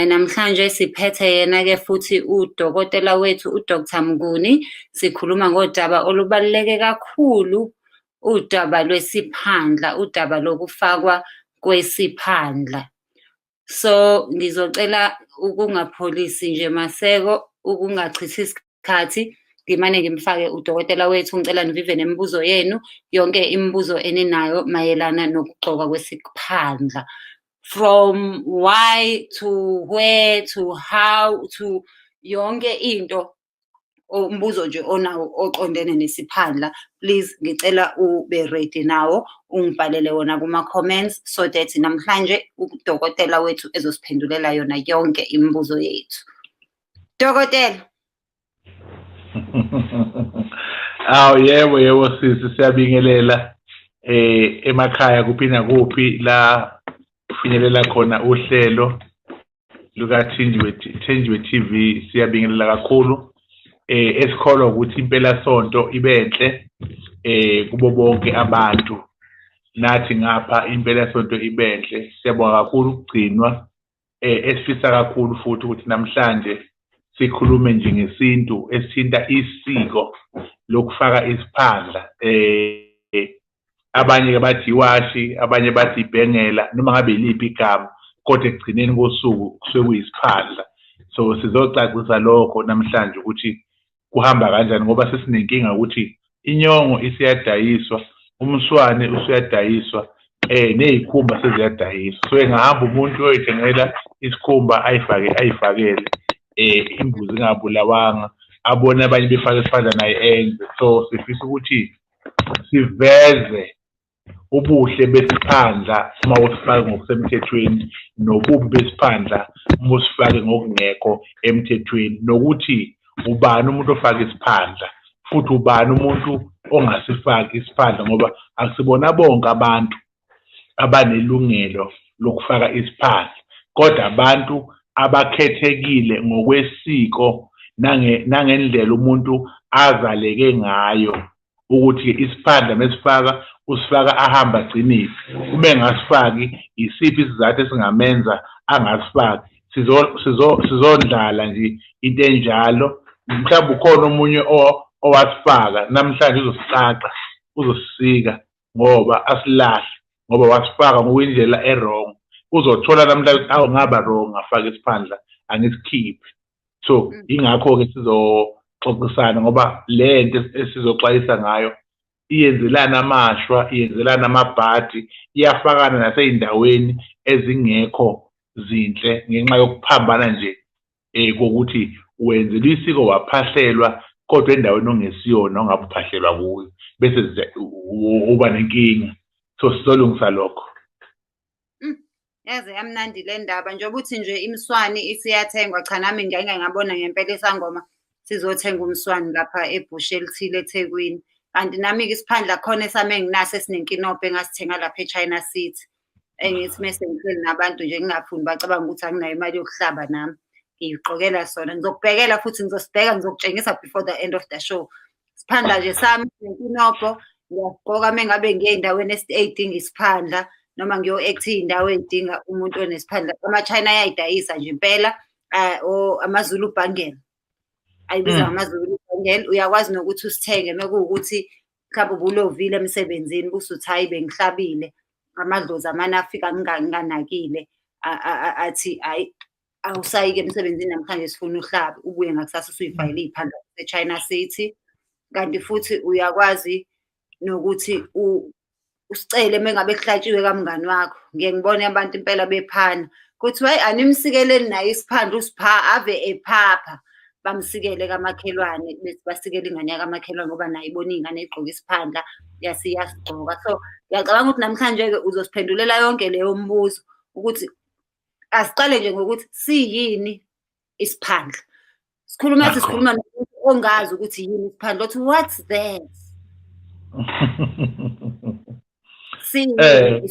Namhlanje siphethe yena-ke futhi udokotela wethu u-Dr Mnguni. Sikhuluma ngodaba olubaluleke kakhulu, udaba lwesiphandla, udaba lokufakwa kwesiphandla. So ngizocela ukungapholisi nje maseko, ukungachithi isikhathi, ngimane ngimfake udokotela wethu. Ngicela nivive nemibuzo yenu, yonke imibuzo eninayo mayelana nokugqokwa kwesiphandla. From why to where to how to yonke into, umbuzo nje onawo oqondene nesiphandla, please ngicela ube ready nawo, ungibhalele wona kuma-comments so that namhlanje udokotela wethu ezosiphendulela yona yonke imibuzo yethu. Dokotela. Awu yebo yebo sisi, siyabingelela emakhaya kuphi nakuphi la kufinyelela khona uhlelo luka Thenjiwe TV. Siyabingelela kakhulu, esikholwa ukuthi impela sonto ibenhle kubo bonke abantu. Nathi ngapha impela sonto ibenhle, siyabonga kakhulu ukugcinwa. Esifisa kakhulu futhi ukuthi namhlanje sikhulume nje ngesintu esithinta isiko lokufaka isiphandla. Abanye ke bathi iwashi, abanye bathi ibhengela, noma ngabe yiliphi igama, kodwa ekugcineni kosuku kusuke kuyisiphandla. So sizocacisa lokho namhlanje ukuthi kuhamba kanjani, ngoba sesinenkinga ukuthi inyongo isiyadayiswa, umswane usuyadayiswa, nezikhumba seziyadayiswa. So engahamba umuntu oyithengela isikhumba ayifake, ayifakele imbuzi ingabulawanga, abone abanye befaka isiphandla naye enze. So sifisa ukuthi siveze ubuhle besiphandla uma usifake ngokusemthethweni, nobubi besiphandla uma usifake ngokungekho emthethweni, nokuthi ubani umuntu ofaka isiphandla futhi ubani umuntu ongasifaki isiphandla, ngoba akusibona bonke abantu abanelungelo lokufaka isiphandla, kodwa abantu abakhethekile ngokwesiko nangendlela umuntu azaleke ngayo, ukuthi isiphandla mesifaka usifaka ahamba agcinile, uma engasifaki isiphi isizathu esingamenza angasifaki. Sizondlala nje into enjalo. Mhlawumbe ukhona omunye owasifaka namhlanje uzosicaca, uzosisika ngoba asilahle, ngoba wasifaka ngokwindlela e-wrong. Uzothola namhlanje ukuthi awu ngaba wrong ngafaka isiphandla angisikhiphe. So ingakho-ke sizoxoxisana, ngoba le nto esizoxwayisa ngayo iyenzelana amashwa, iyenzelana amabhadi, iyafakana nasey'ndaweni ezingekho zinhle ngenxa yokuphambana nje kokuthi wenzelwa isiko waphahlelwa kodwa endaweni ongesiyona ongabe uphahlelwa kuyo, bese uba nenkinga. So sizolungisa lokho. Yaze yamnandi le ndaba, njengoba uthi nje imiswani isiyathengwa. Cha, nami ngike ngabona ngempela isangoma sizothenga umswani lapha ebhusha elithile eThekwini. Kanti nami-ke isiphandla khona esami enginaso esinenkinobho engasithenga lapha e-China City. Engithi mese ngihleli nabantu nje ngingafuni bacabanga ukuthi anginayo imali yokuhlaba nami. Ngiyigqokela sona. Ngizokubhekela futhi ngizosibheka, ngizokutshengisa before the end of the show. Isiphandla nje sami nenkinobho ngiyasigqoka uma ngabe ngiye ey'ndaweni ey'dinga isiphandla, noma ngiyo-act-a iy'ndawo ey'dinga umuntu onesiphandla. Ama-China ayayidayisa nje impela, or amaZulu bangle. Ayibiza ngamaZulu bangle. Uyakwazi nokuthi usithenge uma kuwukuthi mhlawumbe ubulovile emsebenzini, busuthi hhayi bengihlabile, amadlozi amane afika nginganakile, athi hhayi awusayike emsebenzini namhlanje sifuna uhlabe, ubuye ngakusasa usuyifakele iy'phandla e-China City. Kanti futhi uyakwazi nokuthi usicele uma ngabe kuhlatshiwe kamngani wakho. Ngiye ngibone abantu impela bephana, kuthiwa hhayi animsikeleni naye isiphandla usipha ave ephapha. Bamsikele kamakhelwane, bethi basikele ingane yakamakhelwane ngoba naye ibona iy'ngane ey'gqoke isiphandla yase iyasigqoka. So ngiyacabanga ukuthi namhlanje-ke uzosiphendulela yonke leyo mbuzo, ukuthi asiqale nje ngokuthi siyini isiphandla. Sikhuluma ethi sikhuluma nomuntu ongazi ukuthi yini isiphandla, othi what's that? Siyini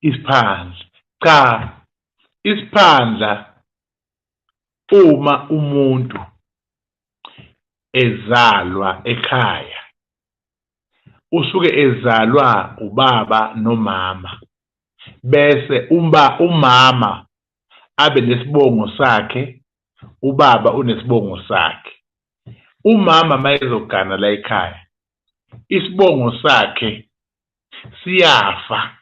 Isiphandla? Cha, isiphandla uma umuntu ezalwa ekhaya, usuke ezalwa ubaba nomama, bese umama abe nesibongo sakhe, ubaba unesibongo sakhe. Umama mayezogana la ekhaya, isibongo sakhe siyafa,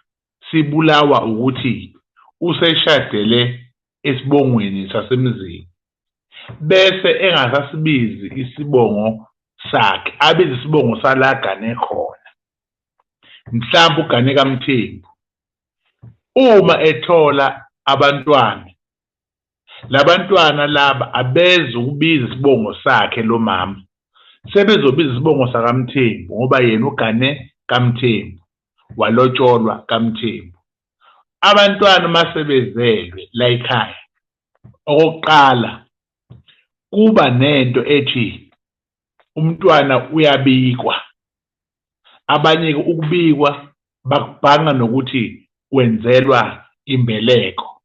sibulawa ukuthi useshadele esibongweni sasemzini, bese engasasibizi isibongo sakhe, abize isibongo sala agane khona. Mhlawumbe ugane kaMthembu. Uma ethola abantwana, labantwana laba abeze ukubiza isibongo sakhe lo mama, sebezobiza isibongo sakaMthembu ngoba yena ugane kaMthembu, walotsholwa kaMthembu. Abantwana uma sebezelwe la ekhaya, okokuqala kuba nento ethi umntwana uyabikwa. Abanye-ke ukubikwa bakubhanga nokuthi wenzelwa imbeleko.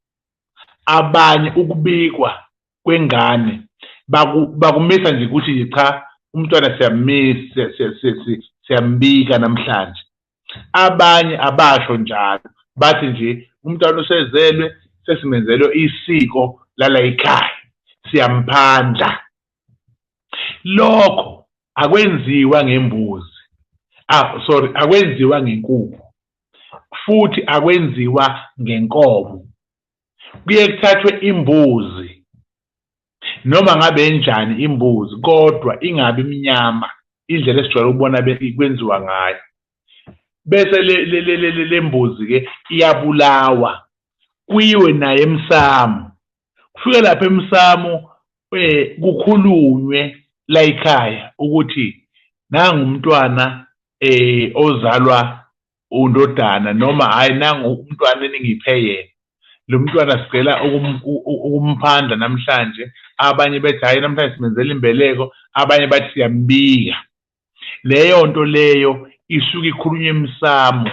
Abanye ukubikwa kwengane bakumisa nje ukuthi cha, umntwana siyamisa, siyambika namhlanje. Abanye abasho njalo, bathi nje umntwana usezelwe, sesimenzelwe isiko lala ekhaya, siyamphandla. Lokho akwenziwa ngembuzi, sorry, akwenziwa ngenkukhu, futhi akwenziwa ngenkomo. Kuye kuthathwe imbuzi, noma ngabe enjani imbuzi, kodwa ingabi mnyama, indlela esijwayele ukubona kwenziwa ngayo. Bese le mbuzi-ke iyabulawa, kuyiwe naye emsamo. Kufike lapha emsamo, kukhulunywe la ekhaya ukuthi nangu umntwana ozalwa undodana, noma hhayi nangu umntwana eningiphe yena. Lo mntwana sicela ukumphanda namhlanje. Abanye bethi hhayi namhlanje simenzela imbeleko, abanye bathi siyambika. Leyo nto leyo isuke ikhulunywa emsamo.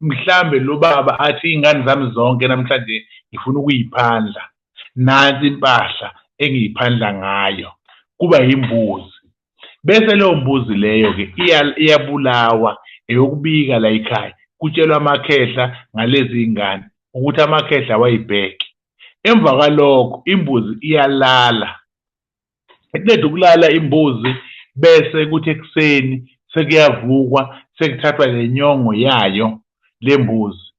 Mhlambe lo baba athi iy'ngane zami zonke namhlanje ngifuna ukuyiphandla, nansi impahla engiyiphandla ngayo, kuba yimbuzi. Bese leyo mbuzi leyo-ke iyabulawa, eyokubika la ekhaya, kutshelwa amakhehla ngalezi ngane ukuthi amakhehla awayibheke. Emva kwalokho imbuzi iyalala. Iqeda ukulala imbuzi, bese kuthi ekuseni sekuyavukwa, sekuthathwa le nyongo yayo le mbuzi.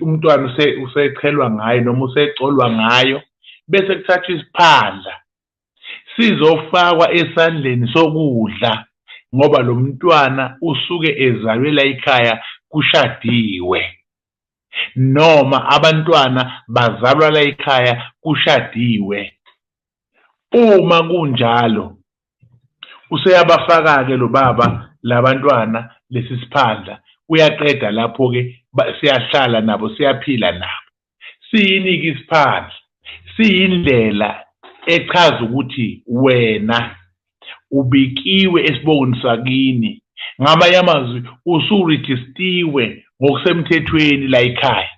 Umntwana usechelwa ngayo noma usecolwa ngayo, bese kuthathwa isiphandla sizofakwa esandleni sokudla, ngoba lo mntwana usuke ezalwe la ekhaya kushadiwe, noma abantwana bazalwa la ekhaya kushadiwe. Uma kunjalo useyabafaka-ke lo baba labantwana lesi siphandla, uyaqeda lapho-ke, siyahlala nabo, siyaphila nabo. Siyini-ke isiphandla? Siyindlela echaza ukuthi wena ubikiwe esibongweni sakini. Ngamanye amazwi usurejistiwe ngokusemthethweni la ekhaya,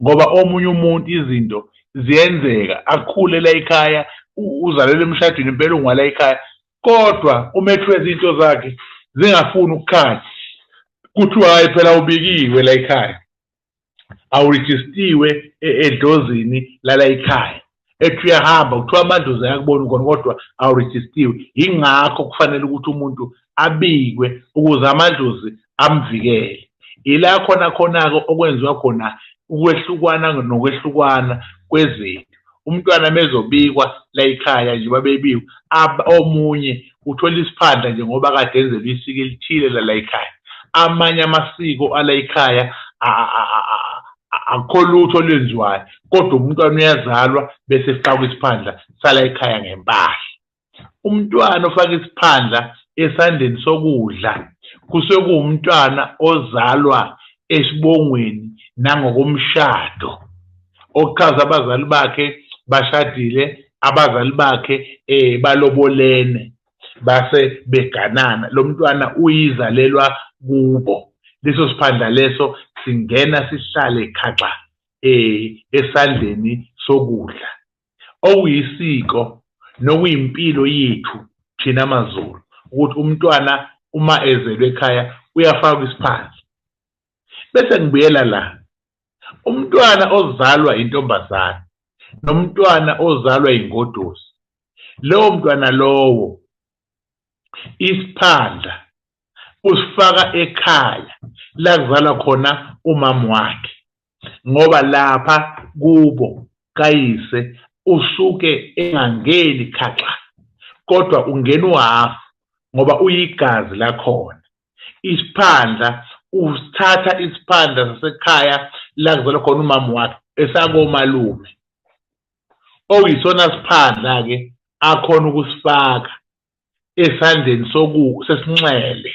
ngoba omunye umuntu izinto ziyenzeka akhule la ekhaya, uzalelwe emshadweni impela ungwala ekhaya, kodwa uma ethwele izinto zakhe zingafuni ukukhanya, kuthiwa hayi phela ubikiwe la ekhaya, awurejistiwe edlozini lala ekhaya. Ethi uyahamba kuthiwa amadlozi ayakubona khona, kodwa awurejistiwe. Yingakho kufanele ukuthi umuntu abikwe ukuze amadlozi amvikele. Ila khona khona-ke okwenziwa khona ukwehlukwana nokwehlukwana kwezinto. Umntwana mezobikwa la ekhaya nje babebikwa, omunye uthola isiphandla nje ngoba kade enzelwe isiko elithile la ekhaya. Amanye amasiko ala ekhaya akukho lutho olwenziwayo, kodwa umntwana uyazalwa bese efakwa isiphandla sala ekhaya ngempahla. Umntwana ofaka isiphandla esandleni sokudla kusuke kuwumntwana ozalwa esibongweni nangokomshado, okuchaza abazali bakhe bashadile, abazali bakhe balobolene base beganana. Lo mntwana uyizalelwa kubo. Leso siphandla leso singena sihlale khaxa esandleni sokudla, okuyisiko nokuyimpilo yethu thina maZulu, ukuthi umntwana uma ezelwe ekhaya uyafakwa isiphandla. Bese ngibuyela la, umntwana ozalwa intombazane Nomntwana ozalwa ingoduso, lowo mntwana lowo isiphandla usifaka ekhaya la kuzalwa khona umama wakhe, ngoba lapha kubo kayise usuke engangeni khaxa, kodwa ungena uhafu ngoba uyigazi lakhona. Isiphandla usithatha isiphandla sasekhaya la kuzalwa khona umama wakhe esakomalume, okuyisona siphandla-ke akhona ukusifaka esandleni sesinxele,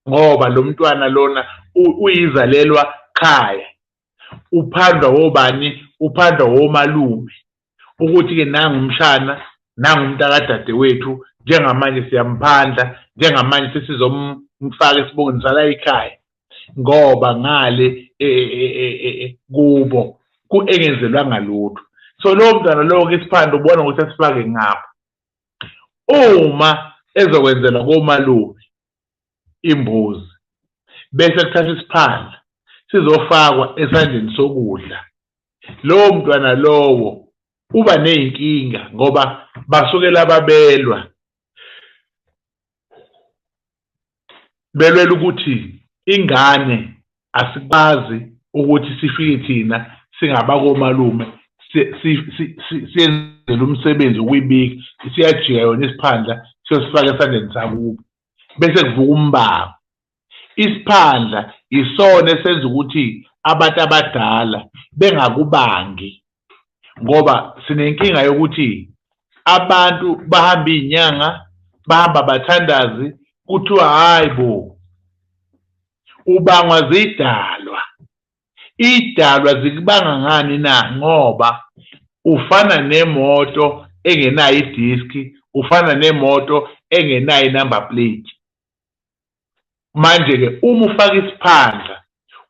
ngoba lo mntwana lona uyizalelwa khaya, uphandlwa wobani? Uphandlwa womalume, ukuthi-ke nangu umshana, nangu umntakadadewethu, njengamanje siyamphandla, njengamanje sesizomfaka esibongweni sala ekhaya, ngoba ngale kubo engenzelwanga lutho. So lowo mntwana lowo-ke isiphandla ubona ukuthi asifake ngapha. Uma ezokwenzelwa komalume imbuzi, bese kuthatha isiphandla sizofakwa esandleni sokudla, lowo mntwana lowo uba ney'nkinga ngoba basuke lababelwa belwela ukuthi ingane asikwazi ukuthi sifike thina singabakomalume siyenzele umsebenzi wokuyibika, siyajika yona isiphandla siyosifaka esandleni sakubo, bese kuvuka umbango. Isiphandla isona esenza ukuthi abantu abadala bengakubangi, ngoba sinenkinga yokuthi abantu bahamba iy'nyanga, bahamba abathandazi, kuthiwa hhayi bo, ubangwa zidalwa. Idalwa zikubanga ngani na? Ngoba ufana nemoto engenayo idiski, ufana nemoto engenayo inumber plate. Manje-ke uma ufaka isiphandla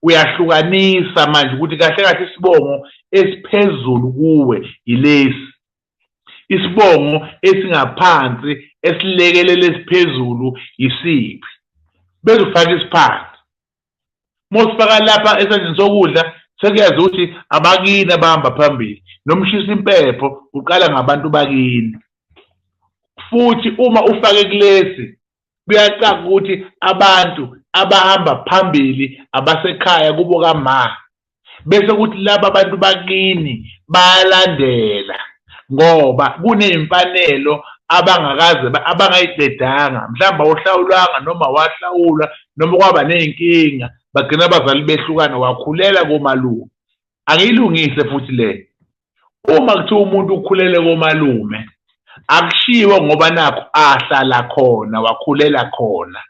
uyahlukanisa manje ukuthi kahle kahle isibongo esiphezulu kuwe yilesi, isibongo esingaphansi esilekelela esiphezulu yisiphi, bese ufaka isiphandla. Uma usifaka lapha esandleni sokudla sekuyazi ukuthi abakini abahamba phambili, nomshisa impepho uqala ngabantu bakini. Futhi uma ufake kulesi kuyacaca ukuthi abantu abahamba phambili abasekhaya kubo kama, bese kuthi laba bantu bakini bayalandela ngoba kuney'mfanelo abangakaze abangayiqedanga, mhlawumbe awuhlawulwanga noma wahlawulwa noma kwaba ney'nkinga, bagcina abazali behlukana, wakhulela komalume. Angiyilungise futhi le, uma kuthiwa umuntu ukhulele komalume akushiwo ngoba nakho ahlala khona, wakhulela khona,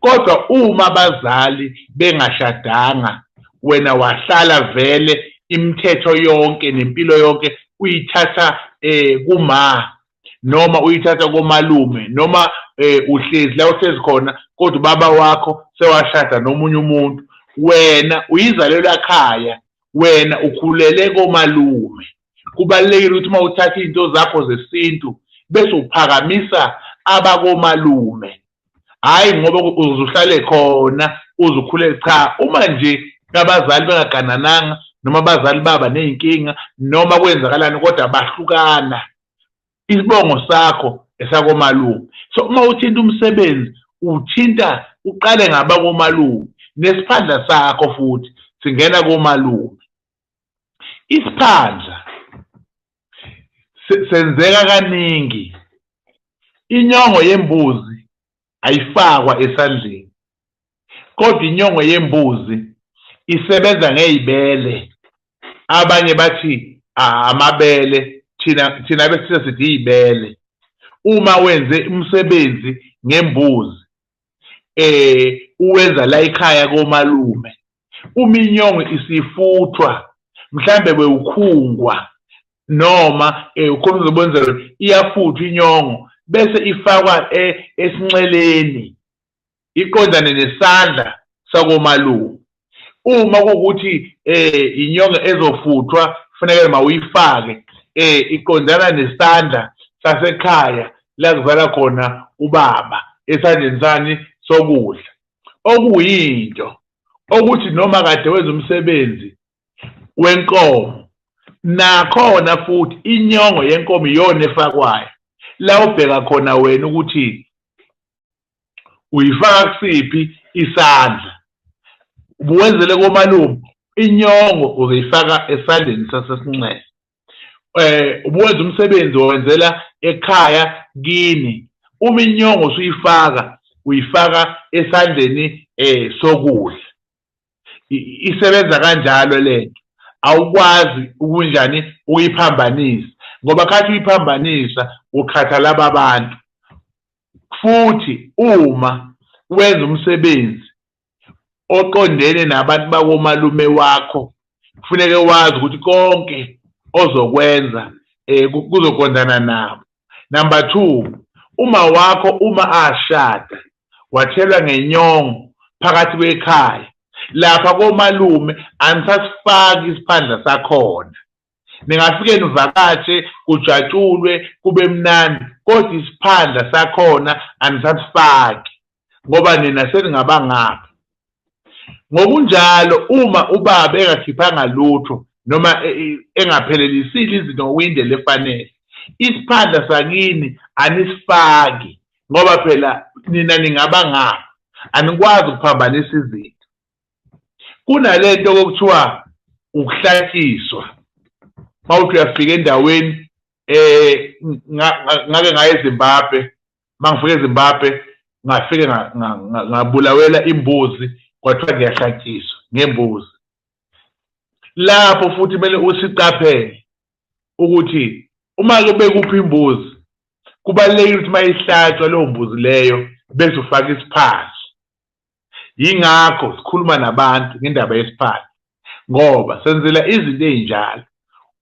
kodwa uma abazali bengashadanga wena wahlala vele imithetho yonke nempilo yonke uyithatha kuma noma uyithatha komalume, noma uhlezi la uhlezi khona kodwa ubaba wakho sewashada nomunye umuntu, wena uyizalelwa ekhaya, wena ukhulele komalume. Kubalulekile ukuthi uma uthatha izinto zakho zesintu bese uphakamisa abakomalume, hhayi ngoba uzuhlale khona uzukhulele. Cha, uma nje abazali bengaganananga noma abazali baba ney'nkinga noma kwenzakalani kodwa bahlukana, isibongo sakho esakomalume. So uma uthinta umsebenzi uthinta uqale ngabakomalume, nesiphandla sakho futhi singena komalume. Isiphandla senzeka kaningi. Inyongo yembuzi ayifakwa esandleni, kodwa inyongo yembuzi isebenza ngey'bele. Abanye bathi amabele, thina besilisa sithi iy'bele. Uma wenze umsebenzi ngembuzi uwenza la ekhaya komalume, uma inyongo isifuthwa mhlambe bewukhungwa noma ukhona uzobenzela, iyafuthwa inyongo bese ifakwa esinxeleni iqondane nesandla sakomalume. Uma kuwukuthi inyongo ezofuthwa kufanele mawuyifake iqondana nesandla sasekhaya la kuzala khona ubaba, esandleni sani sokudla, okuyinto okuthi noma kade wenza umsebenzi wenkomo Nakhona futhi inyongo yenkomo iyona efakwayo la ubheka khona wena ukuthi uyifaka kusiphi isandla. Ubuwenzele komalume, inyongo uzoyifaka esandleni sasesinxele. Ubuwenza umsebenzi wenzela ekhaya kini, uma inyongo usuyifaka uyifaka esandleni sokudla. Isebenza kanjalo lento, awukwazi ukunjani ukuyiphambanisa, ngoba khathi uyiphambanisa uqhatha laba bantu. Futhi uma wenza umsebenzi oqondene nabantu bakomalume wakho, kufuneke wazi ukuthi konke ozokwenza kuzoqondana nabo. Number 2, uma wakho uma ashada wathelwa ngenyongo phakathi kwekhaya, lapha komalume anisasifaki isiphandla sakhona. Ningafike nivakatshe kujatshulwe kube mnandi, kodwa isiphandla sakhona anisasifaki ngoba nina seningabangapha. Ngokunjalo uma ubaba engakhiphanga lutho noma engaphelelisile izinto ngokuyindlela efanele, isiphandla sakini anisifaki ngoba phela nina ningabangapha, anikwazi ukuphambanisa izinto. Kunalento okuthiwa ukuhlatshiswa. Mawuthi uyafika endaweni, ngake ngaye eZimbabwe, mangifika eZimbabwe ngafike ngabulawela imbuzi, kwathiwa ngiyahlatshiswa ngembuzi. Lapho futhi kumele usiqaphele ukuthi uma ke bekuphi imbuzi, kubalulekile ukuthi mayihlatshwa leyo mbuzi leyo bese ufaka isiphandla. Yingakho sikhuluma nabantu ngendaba yesiphandla, ngoba senzela izinto ezinjalo.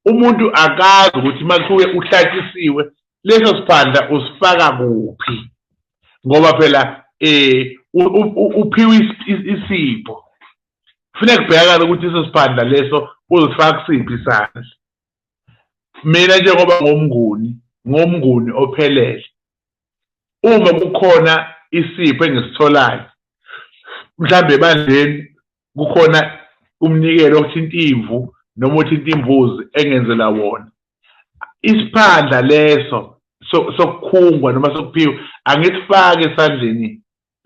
Umuntu akazi ukuthi makuthiwe uhlatshisiwe leso siphandla usifaka kuphi, ngoba phela uphiwe isipho. Kufuneka kubhekakale ukuthi leso siphandla leso uzosifaka kusiphi isandla. Mina njengoba ngomnguni ophelele, uma kukhona isipho engisitholayo mhlambe ebandleni, kukhona umnikelo othinta imvu noma othinta imbuzi engenzela wona, isiphandla leso sokukhungwa noma sokuphiwa angisifaki esandleni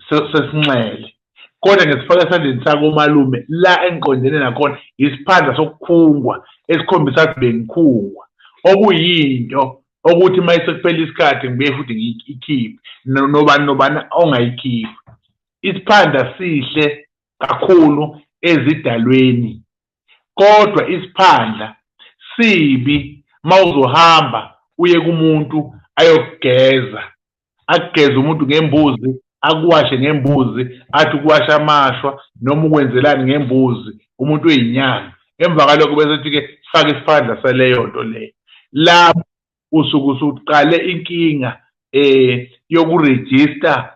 sesinxele, kodwa ngisifaka esandleni sakomalume la engiqondene nakhona. Isiphandla sokukhungwa esikhombisa ukuthi bengikhungwa, okuyinto okuthi uma sekuphela isikhathi ngibuye futhi ngiyikhiphe, nobani nobani ongayikhiphi. Isiphandla sihle kakhulu ezidalweni, kodwa isiphandla sibi mawuzohamba uye kumuntu ayokugeza, akugeze umuntu ngembuzi, akuwashe ngembuzi, athi ukuwasha amashwa noma ukwenzelani ngembuzi, umuntu uyinyanga. Emva kwalokho bese ethi-ke faka isiphandla saleyo nto leyo. Lapho usuke usuqale inkinga yokurejista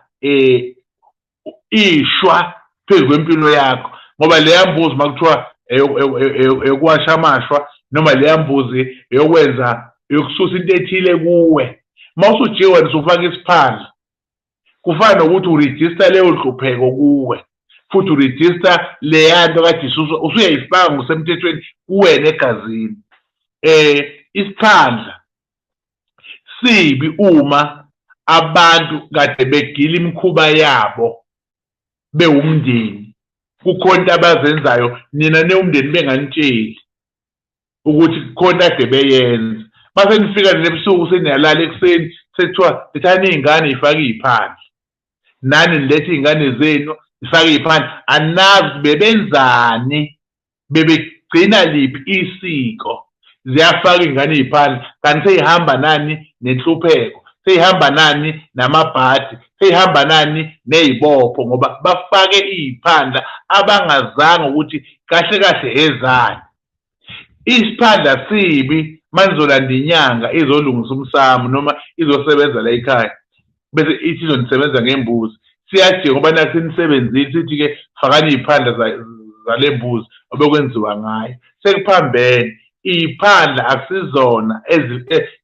ishwa phezu kwempilo yakho, ngoba leya mbuzi makuthiwa eyokuwasha amashwa noma leya mbuzi eyokwenza yokususa into ethile kuwe, mawusujiwe wena usufaka isiphandla, kufana nokuthi urejista leyo nhlupheko kuwe, futhi urejista leya nto kade isuswa usuyayifaka ngokusemthethweni kuwena egazini. Isiphandla sibi uma abantu kade begila imikhuba yabo bewumndeni, kukhona into abazenzayo nina newumndeni benganitsheli ukuthi kukhona into ade beyenza. Mase nifika nina ebusuku seniyalala, ekuseni sekuthiwa lethani iy'ngane y'fake iy'phandla, nani nilethe iy'ngane zenu zifake iy'phandla. Anazi bebenzani, bebegcina liphi isiko. Ziyafaka iy'ngane iy'phandla, kanti seyihamba nani nenhlupheko, seyihamba nani namabhadi, seyihamba nani ney'bopho, ngoba bafake iy'phandla abangazange ukuthi kahle kahle ezani. Isiphandla sibi manizolanda inyanga izolungisa umsamo noma izosebenza la ekhaya, bese ithi izonisebenza ngembuzi. Siyajika ngoba nathi senisebenzile, sithi-ke fakani iy'phandla zale mbuzi obekwenziwa ngayo. Sekuphambene, iy'phandla akusizona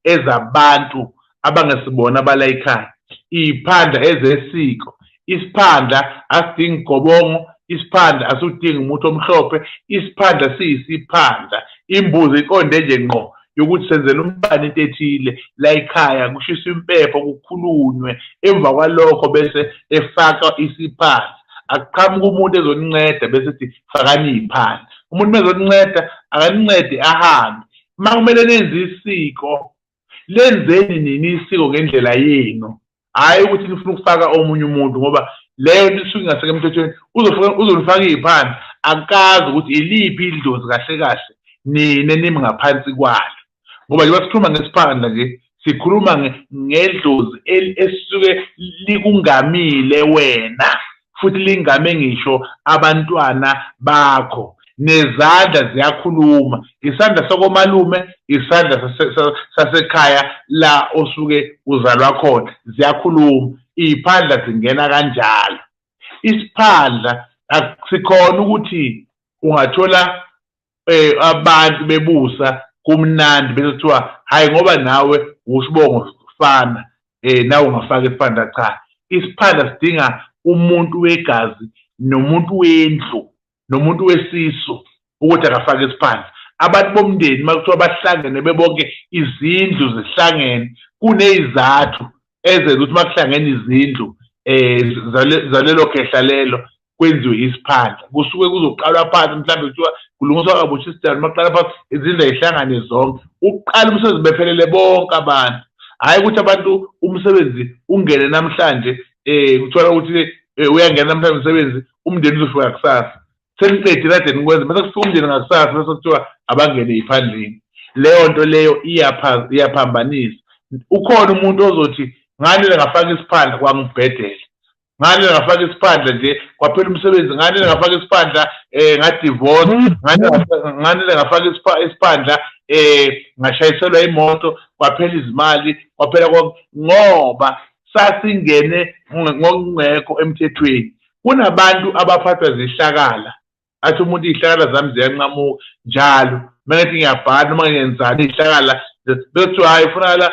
ezabantu abangesibona abala ekhaya, iy'phandla ezesiko. Isiphandla asidingi gobongo, Isiphandla asudingi umuntu omhlophe, isiphandla siyisiphandla. Imbuzi iqonde nje ngqo yokuthi senzela umbani into ethile la ekhaya, kushiswe impepho, kukhulunywe, emva kwalokho bese efaka isiphandla. Akuqhamuka umuntu ezoninceda bese ethi fakani iy'phandla. Umuntu uma ezoninceda akanincede ahambe. Uma kumele nenze isiko, lenzeni nini isiko ngendlela yenu, hhayi ukuthi nifuna ukufaka omunye umuntu, ngoba leyo nto isuke ingaseke emthethweni. Uzolifaka iy'phandla, akazi ukuthi iliphi idlozi kahle kahle nina enimi ngaphansi kwalo. Ngoba njengoba sikhuluma ngesiphandla nje, sikhuluma ngedlozi esisuke likungamile wena, futhi lingame ngisho abantwana bakho. Nezandla ziyakhuluma, isandla sokomalume, isandla sasekhaya la osuke uzalwa khona, ziyakhuluma. Iy'phandla zingena kanjalo. Isiphandla akusikhona ukuthi ungathola abantu bebusa kumnandi bese kuthiwa hhayi ngoba nawe usibongo sifana, nawe ungafaka isiphandla. Cha, isiphandla sidinga umuntu wegazi nomuntu wendlu nomuntu wesisu ukuthi akafake isiphandla. Abantu bomndeni uma kuthiwa bahlangene bebonke, izindlu zihlangene, kuney'zathu ezenza ukuthi uma kuhlangene izindlu zalelo khehla lelo kwenziwe isiphandla. Kusuke kuzoqalwa phansi, mhlawumbe kuthiwa kulungiswa kabusha isidalo, uma kuqala phansi izindlu ay'hlangane zonke, ukuqala umsebenzi bephelele bonke abantu. Hhayi ukuthi abantu umsebenzi ungene namhlanje, kuthiwa ukuthi uyangena namhlanje umsebenzi, umndeni uzofika kusasa. Seniqedile kade nikwenza, bese kufika umndeni ngakusasa, bese kuthiwa abangene iphandleni. Leyo nto leyo iyaphambanisa. Ukhona umuntu ozothi nganele ngafaka isiphandla kwangibhedela, nganele ngafaka isiphandla nje kwaphela umsebenzi, nganele ngafaka isiphandla ngadivorce, nganele ngafaka isiphandla ngashayiselwa imoto, kwaphela izimali, kwaphela konke, ngoba sasingene ngokungekho emthethweni. Kunabantu abaphathwa zihlakala, athi umuntu iy'hlakala zami ziyanqamuka njalo, uma ngithi ngiyabhala noma ngiyenzani iy'hlakala, bese kuthiwa hhayi kufunakala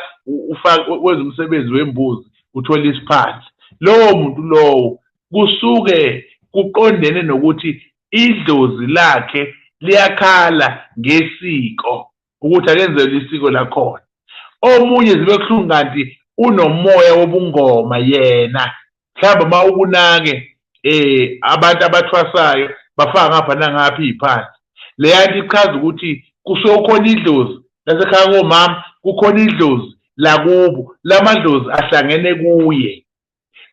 ufake wenze umsebenzi wembuzi uthole isiphandla. Lowo muntu lowo kusuke kuqondene nokuthi idlozi lakhe liyakhala ngesiko, ukuthi akenzelwe isiko lakhona. Omunye zibe kuhlungu kanti unomoya wobungoma yena, mhlawumbe uma ukunake abantu abathwasayo bafaka ngapha nangapha iy'phandla. Leya nto ichaza ukuthi kusuke kukhona idlozi lasekhaya komama, kukhona idlozi lakubo, lamadlozi ahlangene kuye.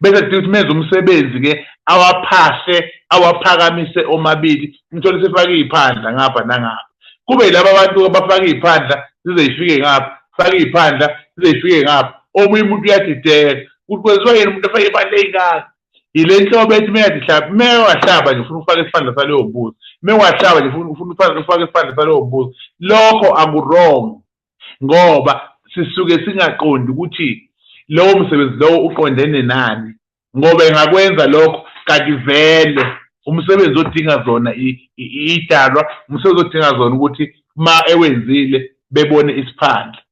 Bese kudinga ukuthi menze umsebenzi-ke awaphahle, awaphakamise omabili, umthole sefake iy'phandla ngapha nangapha. Kube yilaba abantu abafaka iy'phandla zize yifike ngapha, fake iy'phandla zize yifike ngapha. Omunye umuntu uyadideka ukuthi kwenziwa yini umuntu afake iy'phandla ey'ngaka. Yile nhlobo ethi uma yathi hlaba, uma wahlaba nje ufuna ukufaka isiphandla saleyo mbuzi, uma wahlaba nje ufuna ukufaka isiphandla saleyo mbuzi. Lokho aku-wrong, ngoba sisuke singaqondi ukuthi lowo msebenzi lowo uqondene nani, ngoba engakwenza lokho kanti vele umsebenzi odinga zona idalwa, umsebenzi odinga zona ukuthi ma ewenzile bebone isiphandla.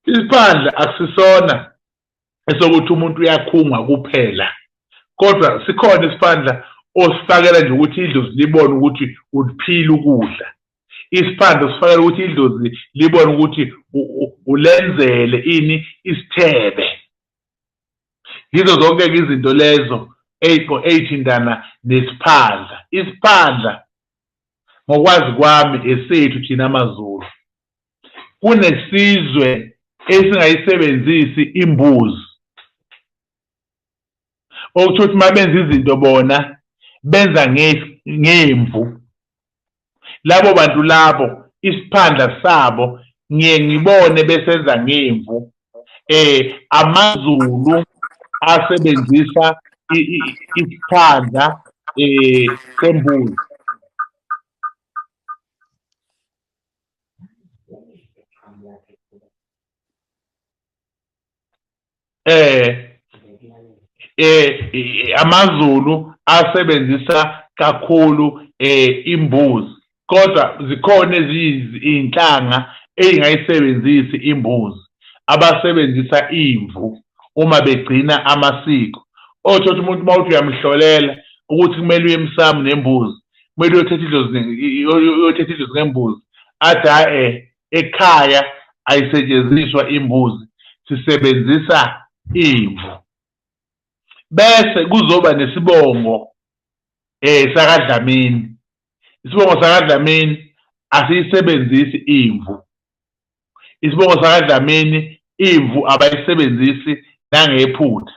Isiphandla akusisona esokuthi umuntu uyakhungwa kuphela, kodwa sikhona isiphandla osifakela nje ukuthi idlozi libone ukuthi uliphila ukudla. Isiphandla osifakela ukuthi idlozi libone ukuthi ulenzele ini isithebe. Yizo zonke izinto lezo ey'thintana nesiphandla. Isiphandla ngokwazi kwami esethu thina amaZulu. Kunesizwe esingayisebenzisi imbuzi, okuthiwa ukuthi uma benza izinto bona benza ngemvu. Labo bantu labo isiphandla sabo ngiye ngibone besenza ngemvu. AmaZulu asebenzisa isiphandla sembuzi. AmaZulu asebenzisa kakhulu imbuzi, kodwa zikhona ezinhlanga ey'ngayisebenzisi imbuzi, abasebenzisa imvu uma begcina amasiko. Othola ukuthi umuntu uma uthi uyamhlolela ukuthi kumele uye emsamo nembuzi, kumele uyothetha idlozi, uyothetha idlozi ngembuzi, athi hhayi ekhaya ayisetshenziswa imbuzi, sisebenzisa imvu. Bese kuzoba nesibongo sakaDlamini. Isibongo sakaDlamini asiyisebenzisi imvu. Isibongo sakaDlamini imvu abayisebenzisi nangephutha.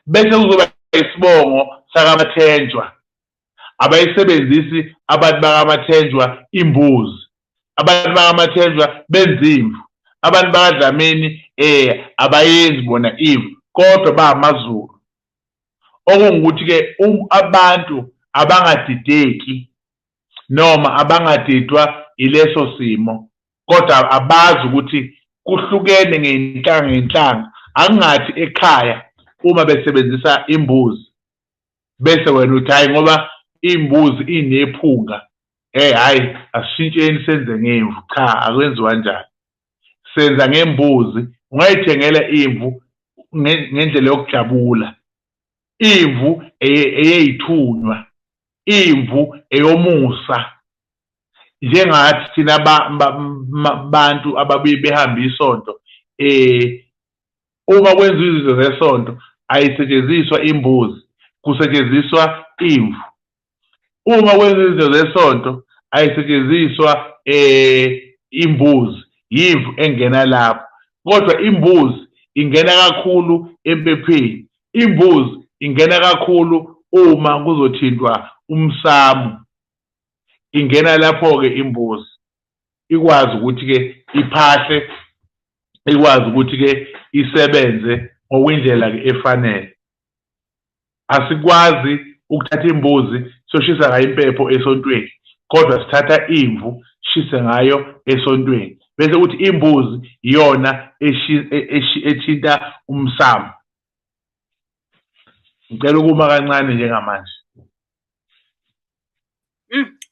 Bese kuzoba isibongo sakaMathenjwa, abayisebenzisi abantu bakaMathenjwa imbuzi. Abantu bakaMathenjwa benza imvu. Abantu bakaDlamini abayenzi bona imvu, kodwa bamaZulu. Okungukuthi-ke abantu abangadideki noma abangadidwa ileso simo, kodwa abazi ukuthi kuhlukene ngey'nhlanga ngey'nhlanga. Akungathi ekhaya uma besebenzisa imbuzi bese wena uthi hhayi ngoba imbuzi inephunga, hhayi asishintsheni senze ngemvu. Cha, akwenziwa njalo. Senza ngembuzi. Ungayithengela imvu ngendlela yokujabula. Imvu eyeyithunywa, imvu eyomusa. Njengathi thina bantu ababuye behamba isonto, uma kwenziwa izinto zesonto ayisetshenziswa imbuzi, kusetshenziswa imvu. Uma kwenziwa izinto zesonto ayisetshenziswa imbuzi, yimvu engena lapho. Kodwa imbuzi ingena kakhulu empepheni, imbuzi ingena kakhulu uma kuzothintwa umsamo. Ingena lapho-ke imbuzi, ikwazi ukuthi-ke iphahle, ikwazi ukuthi-ke isebenze ngokwindlela-ke efanele. Asikwazi ukuthatha imbuzi siyoshisa ngayo impepho esontweni, kodwa sithatha imvu shise ngayo esontweni, bese kuthi imbuzi iyona ethinta umsamo. Ngicela ukuma kancane njengamanje.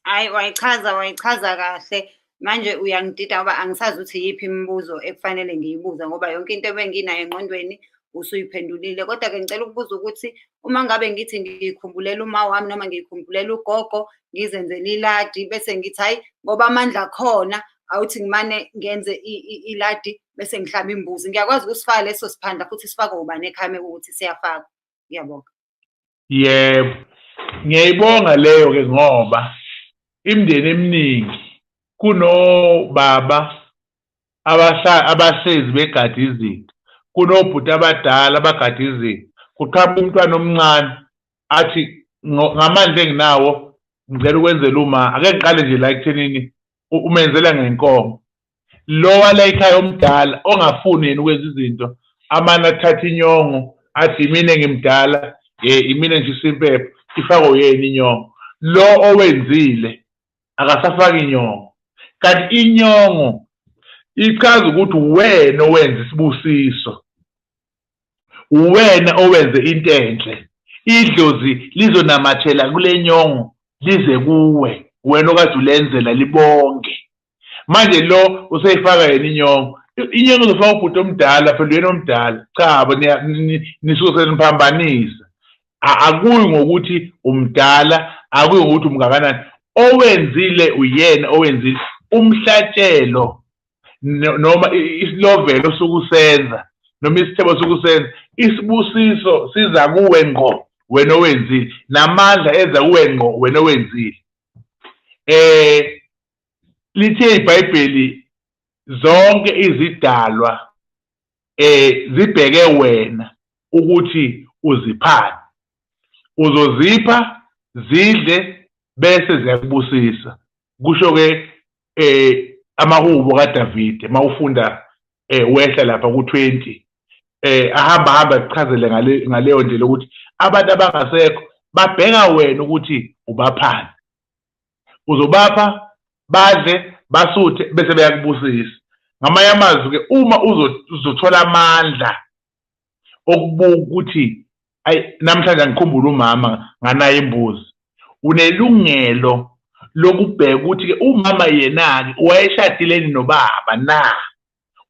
Hhayi, wayichaza, wayichaza kahle. Manje uyangidida ngoba angisazi ukuthi iyiphi imibuzo ekufanele ngiyibuze, ngoba yonke into ebenginayo engqondweni usuyiphendulile. Kodwa-ke ngicela ukubuza ukuthi uma ngabe ngithi ngikhumbulela uma wami noma ngikhumbulela ugogo, ngizenzele iladi, bese ngithi hhayi ngoba amandla akhona, awuthi ngimane ngenze iladi bese ngihlaba imbuzi. Ngiyakwazi ukusifaka leso siphandla futhi sifakwe ubani ekhaya mekuwukuthi siyafakwa? Ngiyabonga. Yebo, ngiyayibonga leyo-ke ngoba imindeni eminingi kunobaba abahlezi begada izinto, kunobhuti abadala abagada izinto. Kuqhamuka umntwana omncane athi ngamandla enginawo ngicela ukwenzela uma, ake ngiqale nje la ekuthenini umenzela ngenkomo. Lo wala ekhaya omdala ongafuni yena ukwenza izinto, amane athathe inyongo athi imina engimdala, imina engishisa impepho, ifakwe uyena inyongo. Lo owenzile akasafaki inyongo, kanti inyongo ichaza ukuthi uwena owenza isibusiso, uwena owenze into enhle. Idlozi lizonamathela kule nyongo lize kuwe, wena okade ulenzela libonge. Manje lo useyifaka yena inyongo, inyongo izofaka ubhuti omdala, phela uyena omdala. Cha bo, nisuke seniphambanisa. Akuyi ngokuthi umdala, akuyi ngokuthi umngakanani. Owenzile uyena owenzile. Umhlatshelo noma isilovelo osuke usenza noma isithebo osuke usenza, isibusiso siza kuwe ngqo wena owenzile, namandla eza kuwe ngqo wena owenzile. Lithe iBhayibheli zonke izidalwa zibheke wena ukuthi uziphane. Uzozipha zidle bese ziyakubusisa. Kusho ke amahubo kaDavide mawufunda wehla lapha ku-20, ahamba hamba akuchazele ngaleyo ndlela ukuthi abantu abangasekho babheka wena ukuthi ubaphane. Uzobapha badle basuthe bese beyakubusisa. Ngamanye amazwi ke uma uzothola amandla okubuka ukuthi ayi namhlanje angikhumbule umama nganayo imbuzi, unelungelo lokubheka ukuthi ke umama yena-ke wayeshadileni nobaba na,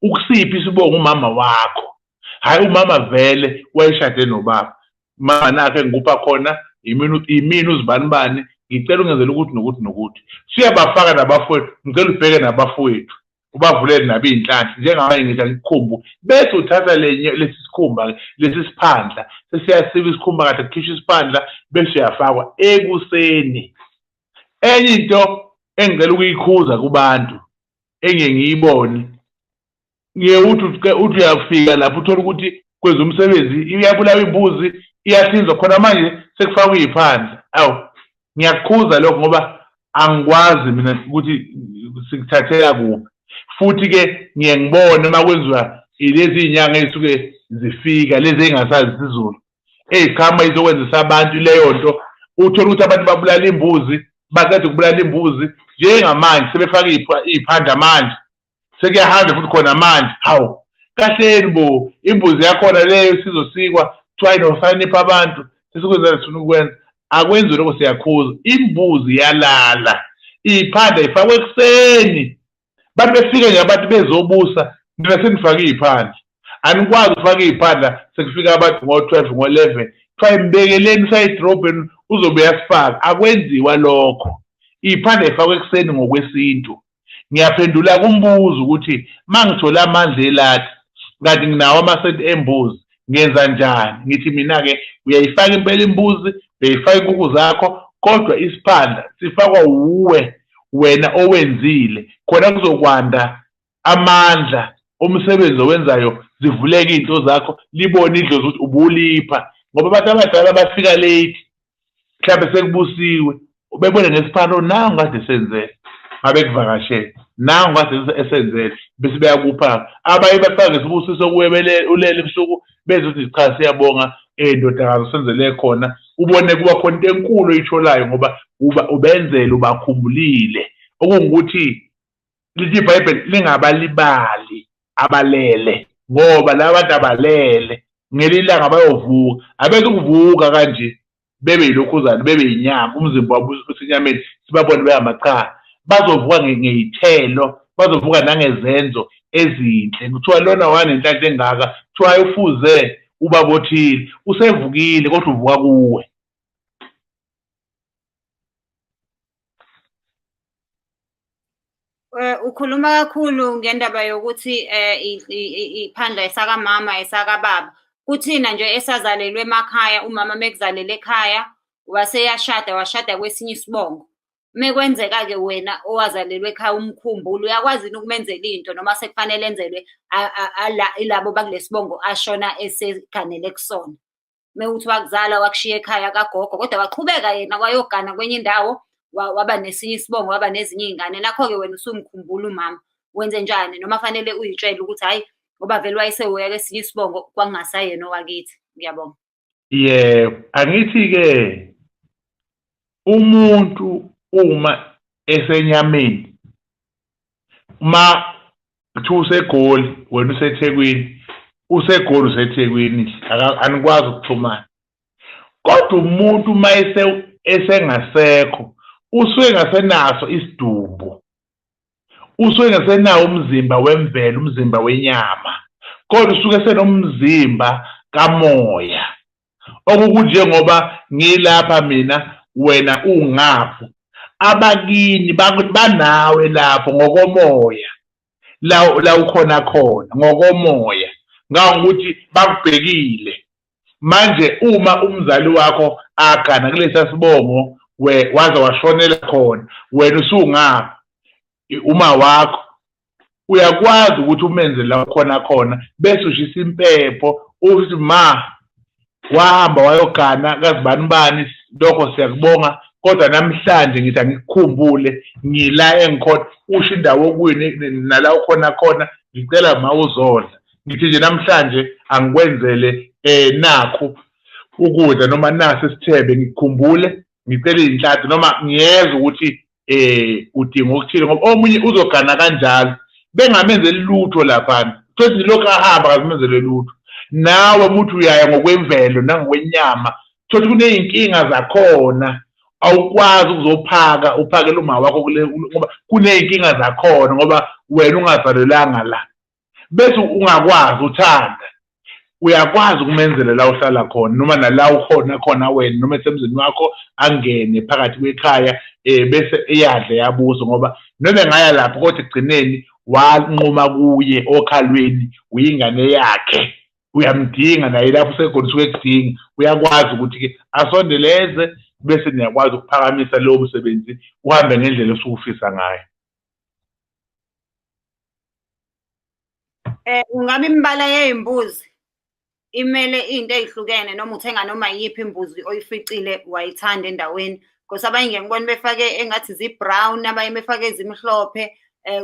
ukusiphi isibongo umama wakho. Hhayi umama vele wayeshade nobaba, mama nakhe ngikupha khona Imina uzibanibani, ngicela ungenzele ukuthi nokuthi nokuthi. Siyabafaka nabafowethu, ngicela ubheke nabafowethu, ubavulele nabo iy'nhlanhla. Njengamanje ngithi angikukhumbu, bese uthatha lenye lesi sikhumba lesi siphandla, sesiyasika isikhumba kahle, kukhishwa isiphandla bese uyafakwa ekuseni. Enye into engicela ukuyikhuza kubantu engiye ngiyibone, ngiye uthi uthi uyafika lapho uthole ukuthi kwenza umsebenzi, iyabulawa imbuzi, iyahlinzwa khona manje, sekufakwa iy'phandla. Awu, ngiyakukhuza lokho ngoba angikwazi mina ukuthi sikuthathela kuphi. Futhi-ke ngiye ngibone uma kwenziwa lezi iy'nyanga ey'suke zifika lezi ey'ngasazi isiZulu, eyiqhama izokwenzisa abantu leyo nto, uthole ukuthi abantu babulala imbuzi, baqeda ukubulala imbuzi njengamanje sebefaka iy'phandla manje, sekuyahanjwa futhi khona manje. Hawu, kahleni bo, imbuzi yakhona leyo sizosikwa, kuthiwa inofanipha abantu, sesikwenza sifuna ukwenza. Akwenziwe lokho, siyakhuza. Imbuzi yalala, iy'phandla ifakwe ekuseni, bantu befike nje abantu bezobusa, nina senifake iy'phandla. Anikwazi ukufaka iy'phandla sekufika abantu ngo-12, ngo-11, kuthiwa imbekeleni usayidrobheni uzobe uyasifaka. Akwenziwa lokho, iy'phandla ifakwe ekuseni ngokwesintu. Ngiyaphendula kumbuzo ukuthi mangithola amandla elathi kanti nginawo amasenti embuzi, ngenza njani? Ngithi mina-ke uyayifaka impela imbuzi, uyayifaka inkukhu zakho, kodwa isiphandla sifakwa wuwe wena owenzile, khona kuzokwanda amandla omsebenzi owenzayo, zivuleke iy'nto zakho, libone idlozi ukuthi ubulipha. Ngoba abantu abadala bafika late, mhlawumbe sekubusiwe, bebone ngesiphano, nangu kade senzele, ngabe kuvakashele, nangu kade esenzele, bese beyakupha. Abanye bafaka ngesibusiso kuwe ulele ebusuku, beze ukuthi cha, siyabonga ndodakazi usenzele khona. Ubone kuba khona into enkulu oyitholayo ngoba uba ubenzele, ubakhumbulile. Okungukuthi lithi iBhayibheli lingabalibali abalele, ngoba laba bantu abalele ngelinye ilanga bayovuka. Abezukuvuka kanje bebe yilokhuzana, bebe yinyama, umzimba wabo usenyameni, sibabone behamba. Cha, bazovuka ngey'thelo, bazovuka nangezenzo ezinhle. Kuthiwa lona wanenhlanhla engaka, kuthiwa ufuze ubaba othile, usevukile, kodwa uvuka kuwe. Ukhuluma kakhulu ngendaba yokuthi iphandla esakamama esakababa. Kuthina nje esazalelwe emakhaya, umama mekuzalele ekhaya waseyashada, washada kwesinye isibongo. Mekwenzeka-ke wena owazalelwa ekhaya umkhumbule, uyakwazi yini ukumenzela into noma sekufanele enzelwe ilabo bakulesibongo ashona eseganele kusona? Mewuthi wakuzala wakushiya ekhaya kagogo, kodwa waqhubeka yena wayogana kwenye indawo, waba nesinye isibongo, waba nezinye iy'ngane. Nakho-ke wena usumkhumbula umama, wenze njani? Noma fanele uyitshele ukuthi hhayi, ngoba vele wayesewoya kwesinye isibongo, kwakungasayena owakithi. Ngiyabonga. Yebo, angithi-ke umuntu uma esenyameni, uma kuthiwa useGoli wena useThekwini, useGoli useThekwini, anikwazi ukuxhumana. Kodwa umuntu uma esengasekho usuke engasenaso isidumbu, usuke engasenawo umzimba wemvelo, umzimba wenyama, kodwa usuke esenomzimba kamoya. Okukunjengoba ngilapha mina, wena ungapho, abakini banawe lapho ngokomoya, la ukhona khona ngokomoya, ngangokuthi bakubhekile. Manje uma umzali wakho agana kulesa sibongo, waze washonela khona, wena usungapha, uma wakho uyakwazi ukuthi umenze la khona khona, bese ushisa impepho, uthi ma wahamba wayogana kazibanibani, lokho siyakubonga, kodwa namhlanje ngithi angikukhumbule, ngila engikhona, usho indawo okuyo nala ukhona khona, ngicela ma uzodla, ngithi nje namhlanje angikwenzele nakhu ukudla noma nasi isithebe, ngikukhumbule, ngicela iy'nhlanhla, noma ngiyezwa ukuthi udinga okuthile. Ngoba omunye uzogana kanjalo bengamenzeli lutho laphana, futhi lokhu ahamba akazimenzele lutho. Nawe muthi uyaya ngokwemvelo nangokwenyama, thothi kuney'nkinga zakhona, awukwazi ukuzophaka uphakele uma wakho kule, ngoba kuney'nkinga zakhona, ngoba wena ungazalelanga la, bese ungakwazi uthanda. Uyakwazi ukumenzela la uhlala khona noma nala ukhona khona wena noma esemzini wakho, angene phakathi kwekhaya bese eyadla yabuza, ngoba noma engaya lapho kodwa ekugcineni wanquma kuye okhalweni, uyingane yakhe, uyamdinga naye lapho usekhona, usuke ekudinga. Uyakwazi ukuthi-ke asondeleze bese niyakwazi ukuphakamisa lowo msebenzi uhambe ngendlela osuke ufisa ngayo. Ungabe imibala yey'mbuzi imele into ey'hlukene noma uthenga noma yiphi imbuzi oyificile wayithanda endaweni? Because abanye ngiye ngibone befake engathi zi-brown, abanye befake ezimhlophe,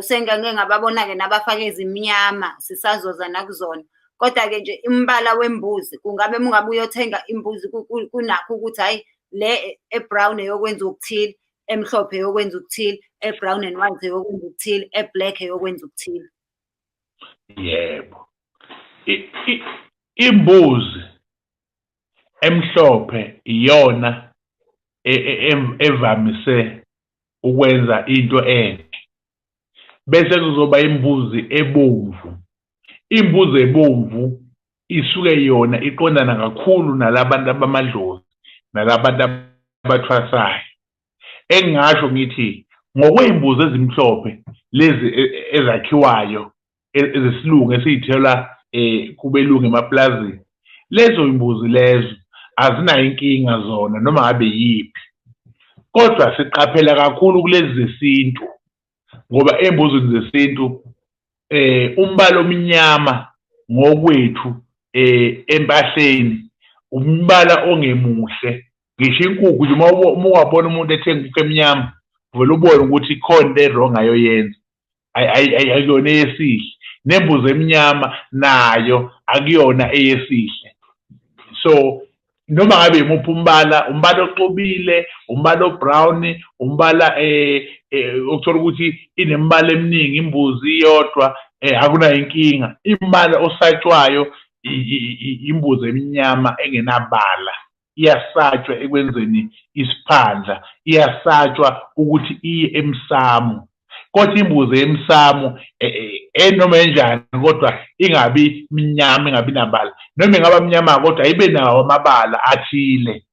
sengake ngababona-ke nabafake ezimnyama, sisazoza nakuzona. Kodwa-ke nje umbala wembuzi, kungabe uma ungabe uyothenga imbuzi kunakho ukuthi hhayi le e-brown eyokwenza okuthile, emhlophe eyokwenza okuthile, e-brown and white eyokwenza okuthile, e-black eyokwenza okuthile. Yebo. Imbuzi emhlophe iyona evamise ukwenza into enhle. Bese kuzoba imbuzi ebomvu. Imbuzi ebomvu isuke yona iqondana kakhulu nalabantu abamadlozi nalabantu abathwasayo. Engingasho ngithi ngokwey'mbuzi ezimhlophe lezi ezakhiwayo ezesilungu esiy'thola kubelungu emaplazini, lezo y'mbuzi lezo azinayo inkinga zona noma ngabe yiphi. Kodwa siqaphela kakhulu kulezi zesintu, ngoba ey'mbuzini zesintu umbala omnyama ngokwethu empahleni umbala ongemuhle. Ngisho inkukhu nje, uma ungabona umuntu ethenga inkukhu emnyama, uvele ubone ukuthi khona into e-wrong ayoyenza, akuyona eyesihle. Nembuzi emnyama nayo akuyona eyesihle. So noma ngabe imuphi umbala, umbala oxubile, umbala o-brown, umbala ukuthola ukuthi inemibala eminingi imbuzi iyodwa, akunayo inkinga. Imbala osatshwayo imbuzi emnyama engenabala iyasatshwa ekwenzeni isiphandla, iyasatshwa ukuthi iye emsamo. Kodwa imbuzi emsamo enoma enjani kodwa ingabi mnyama, ingabi nabala, noma ingaba mnyama kodwa ibe nawo amabala athile,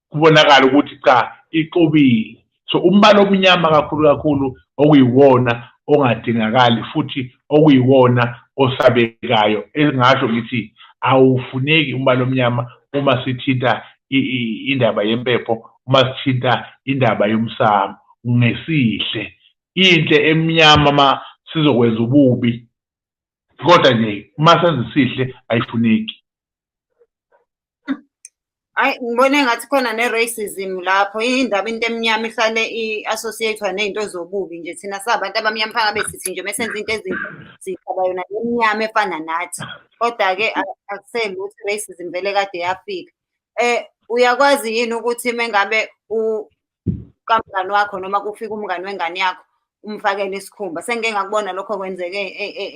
kubonakala ukuthi cha ixubile. So umbala omnyama kakhulu kakhulu okuyiwona ongadingakali futhi okuyiwona osabekayo, engasho ngithi awufuneki umbala omnyama uma sithinta indaba yempepho, uma sithinta indaba yomsamo ngesihle. Inhle emnyama ma sizokwenza ububi, kodwa nje uma senza isihle ayifuneki. Hayi, ngibona engathi khona ne-racism lapho. Indaba into emnyama ihlale i-associate-wa ney'nto zobubi nje. Thina sabantu abamnyama fangabe sithi nje mesenza into ezinhle siyisaba yona le emnyama efana nathi. Kodwa-ke akuselutho, i-racism vele kade yafika. Uyakwazi yini ukuthi mengabe kamngani wakho noma kufika umngani wengane yakho umfakele isikhumba? Sengike ngakubona lokho kwenzeke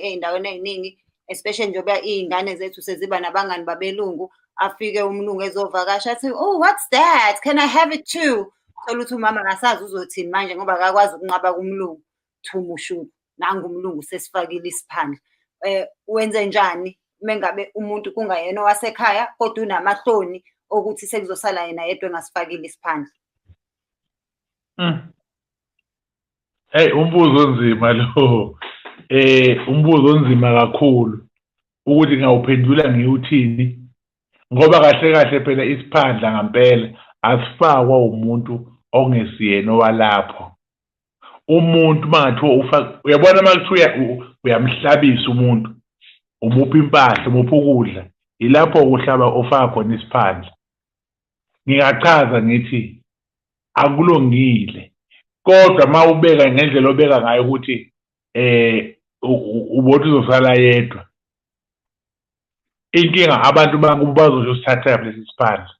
ey'ndaweni ey'ningi, especially njengoba iy'ngane zethu seziba nabangani babelungu. Afike umlungu ezovakasha athi, "Oh, what's that? Can I have it too?" Thola ukuthi umama akasazi uzothini manje ngoba akakwazi ukunqaba kumlungu. Thumushu, nangu umlungu sesifakile isiphandla. Wenze njani mengabe umuntu kungayena owasekhaya kodwa unamahloni okuthi sekuzosala yena yedwa engasifakile isiphandla? Hey, umbuzo onzima lo. Umbuzo onzima kakhulu ukuthi ngawuphendula ngiwuthini, ngoba kahle kahle phela isiphandla ngampela asifakwa umuntu ongesiyena owalapho. Umuntu mangathiwa ufaka, uyabona makuthiwa uyamhlabisa umuntu, umupha impahla, umupha ukudla, ilapho ukuhlaba ofaka khona isiphandla. Ngingachaza ngithi akulungile, kodwa mawubeka ngendlela obeka ngayo ukuthi ubothi uzosala yedwa, inkinga abantu bakubo bazosho sithatha lesi siphandla.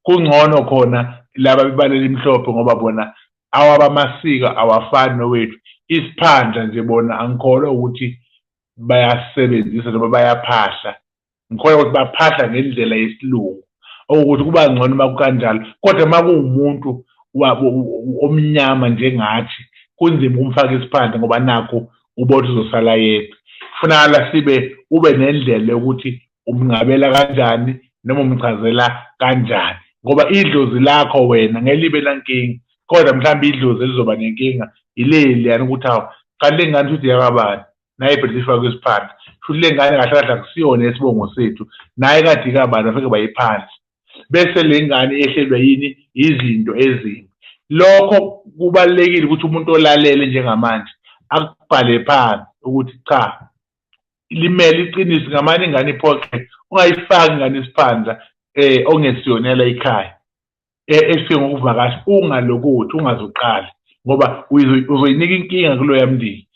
Kungcono khona laba bebala elimhlophe ngoba bona awabo amasiko awafani nowethu. Isiphandla nje bona angikholwa ukuthi bayasebenzisa noma bayaphahla, ngikholwa ukuthi baphahla ngendlela yesilungu, okuwukuthi kuba ngcono uma kukanjalo. Kodwa uma kuwumuntu omnyama njengathi, kunzima ukumfaka isiphandla ngoba nakho ubothi uzosala yedwa. Kufunakala sibe ube nendlela yokuthi Umngabela kanjani noma umchazela kanjani, ngoba idlozi lakho wena ngeke libe nankinga, kodwa mhlawumbe idlozi elizoba nenkinga ileli yani ukuthi hawu, kanti le ngane futhi yakabani, naye phela ifakwe isiphandla, futhi le ngane kahle kahle akusiyona esibongo sethu, naye kade ikabani, bafike bayiphandla, bese le ngane yehlelwa yini izinto ezimbi. Lokho kubalulekile ukuthi umuntu olalele njengamanje akubhale phansi ukuthi cha, limele iqiniso, ngamane ingane iphoxe, ungayifaki ingane isiphandla ongesiyonela ikhaya efike ngokuvakasha, ungalokothi ungazuqala, ngoba uzoyinika inkinga kuloya mndeni.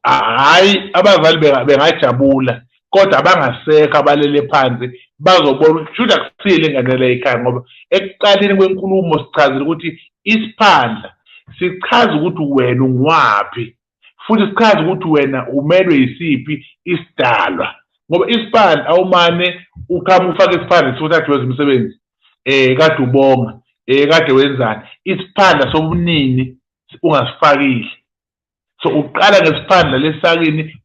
Hhayi, abazali bengajabula, kodwa abangasekho abalele phansi bazobona ukuthi shuthi akusile ingane la ekhaya, ngoba ekuqaleni kwenkulumo sichazile ukuthi isiphandla sichaza ukuthi wena ungwaphi, futhi sichaza ukuthi wena umelwe yisiphi isidalwa, ngoba isiphandla awumane uqhamuka ufake isiphandla sokuthi wenza umsebenzi kade ubonga kade wenzani, isiphandla sobunini ungasifakile. So uqala ngesiphandla lesakini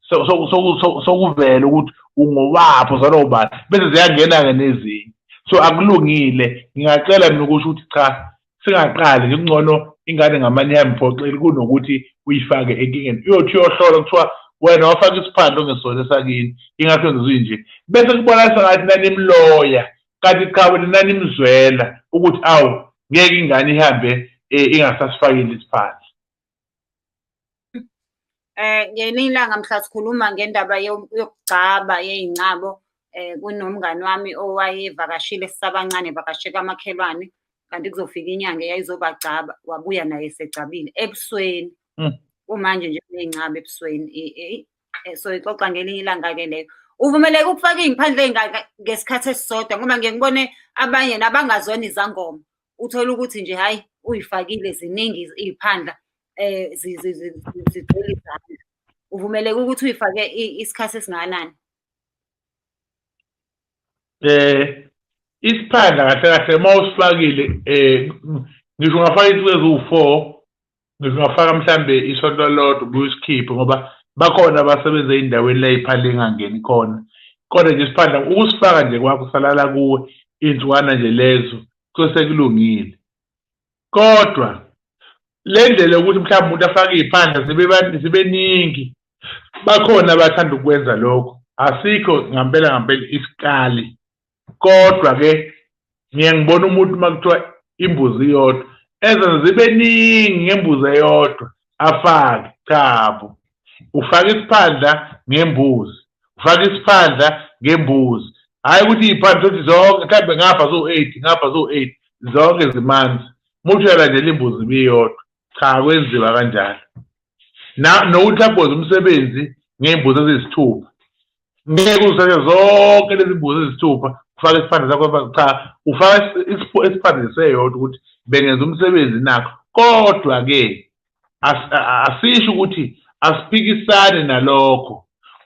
sokuvela ukuthi ungowaphi, uzalwa ubani, bese ziyangena-ke nezinye. So akulungile, ngingacela mina ukusho ukuthi cha, singaqali nje, kungcono ingane ngamane ihambe kunokuthi uyifake enkingeni, uyothi uyohlola kuthiwa wena wafaka isiphandla ongesona esakini, ingakho enziwe nje, bese kubonakala sengathi nanimloya, kanti cha, wena nanimzwela ukuthi awu, ngeke ingane ihambe ingasasifakile isiphandla. Ngelinye ilanga mhla sikhuluma ngendaba yokugcaba yey'ncabo, kunomngani wami owayevakashile sisabancane, evakashe kamakhelwane, kanti kuzofika inyanga eyayizobagcaba, wabuya naye esegcabile ebusweni. Kumanje nje uney'ncaba ebusweni. So ixoxa ngelinye ilanga-ke leyo. Uvumeleke ukufaka iy'mphandla ey'ngaka ngesikhathi esisodwa, ngoba ngiye ngibone abanye nabangazona izangoma, uthole ukuthi nje hhayi, uyifakile ziningi iy'phandla zigcwele izandla. Uvumeleke ukuthi uyifake isikhathi esingakanani? Isiphandla kahle kahle uma usifakile, ngisho ungafaka insuku eziwu-4, ngisho ungafaka mhlambe isonto lodwa ubuye usikhiphe, ngoba bakhona abasebenza ey'ndaweni la iy'phandla ey'ngangeni khona. Kodwa nje isiphandla ukusifaka nje kwakho salala kuwe iy'nsukwana nje lezo kusuke sekulungile. Kodwa le ndlela yokuthi mhlawumbe umuntu afake iy'phandla zibe ningi, bakhona abathanda ukwenza lokho, asikho ngampela ngampela isikali. Kodwa-ke ngiye ngibona umuntu uma kuthiwa imbuzi iyodwa ezenza zibe ningi ngembuzi eyodwa afake, chabo, ufaka isiphandla ngembuzi, ufaka isiphandla ngembuzi, hhayi ukuthi iy'phandla ukuthi zonke mhlawumbe ngapha ziwu-8, ngapha ziwu-8, zonke zimanzi, uma uthi uyalandela imbuzi ibiyodwa. Cha, kwenziwa kanjalo. Nokuthi mhlawumbe wenza umsebenzi ngey'mbuzi eziyisithupha, ngeke uzithathe zonke lezi mbuzi eziyisithupha ufake isiphandla sakho. Cha, ufaka isiphandla seyodwa ukuthi bengenza umsebenzi nakho. Kodwa-ke asisho ukuthi asiphikisane nalokho.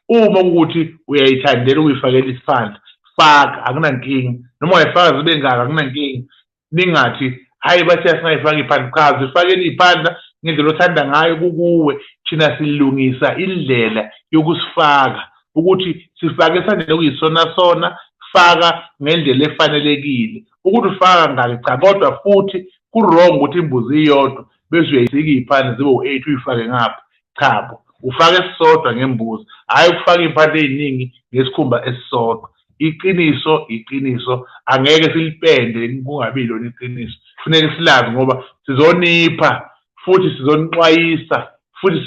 Uma kuwukuthi uyayithandela ukuyifakela isiphandla, faka, akunankinga, noma ungayifaka zibe ngaka, akunankinga. Ningathi hhayi, bathi asingayifaki iy'phandla. Cha, zifakeni iy'phandla ngendlela othanda ngayo, kukuwe. Thina silungisa indlela yokusifaka ukuthi sifake esandleni okuyisona sona, faka ngendlela efanelekile. Ukuthi ufaka ngaki, cha, kodwa futhi ku-wrong ukuthi imbuzi iyodwa bese uyayisika iy'phandla zibe u-8 uyifake ngapha. Chabo, ufake esisodwa ngembuzi, hhayi ukufaka iy'mphandla ey'ningi ngesikhumba esisodwa. Iqiniso iqiniso, angeke silipende kungabi yilona iqiniso, kufuneka silazi ngoba sizonipha futhi sizonixwayisa futhi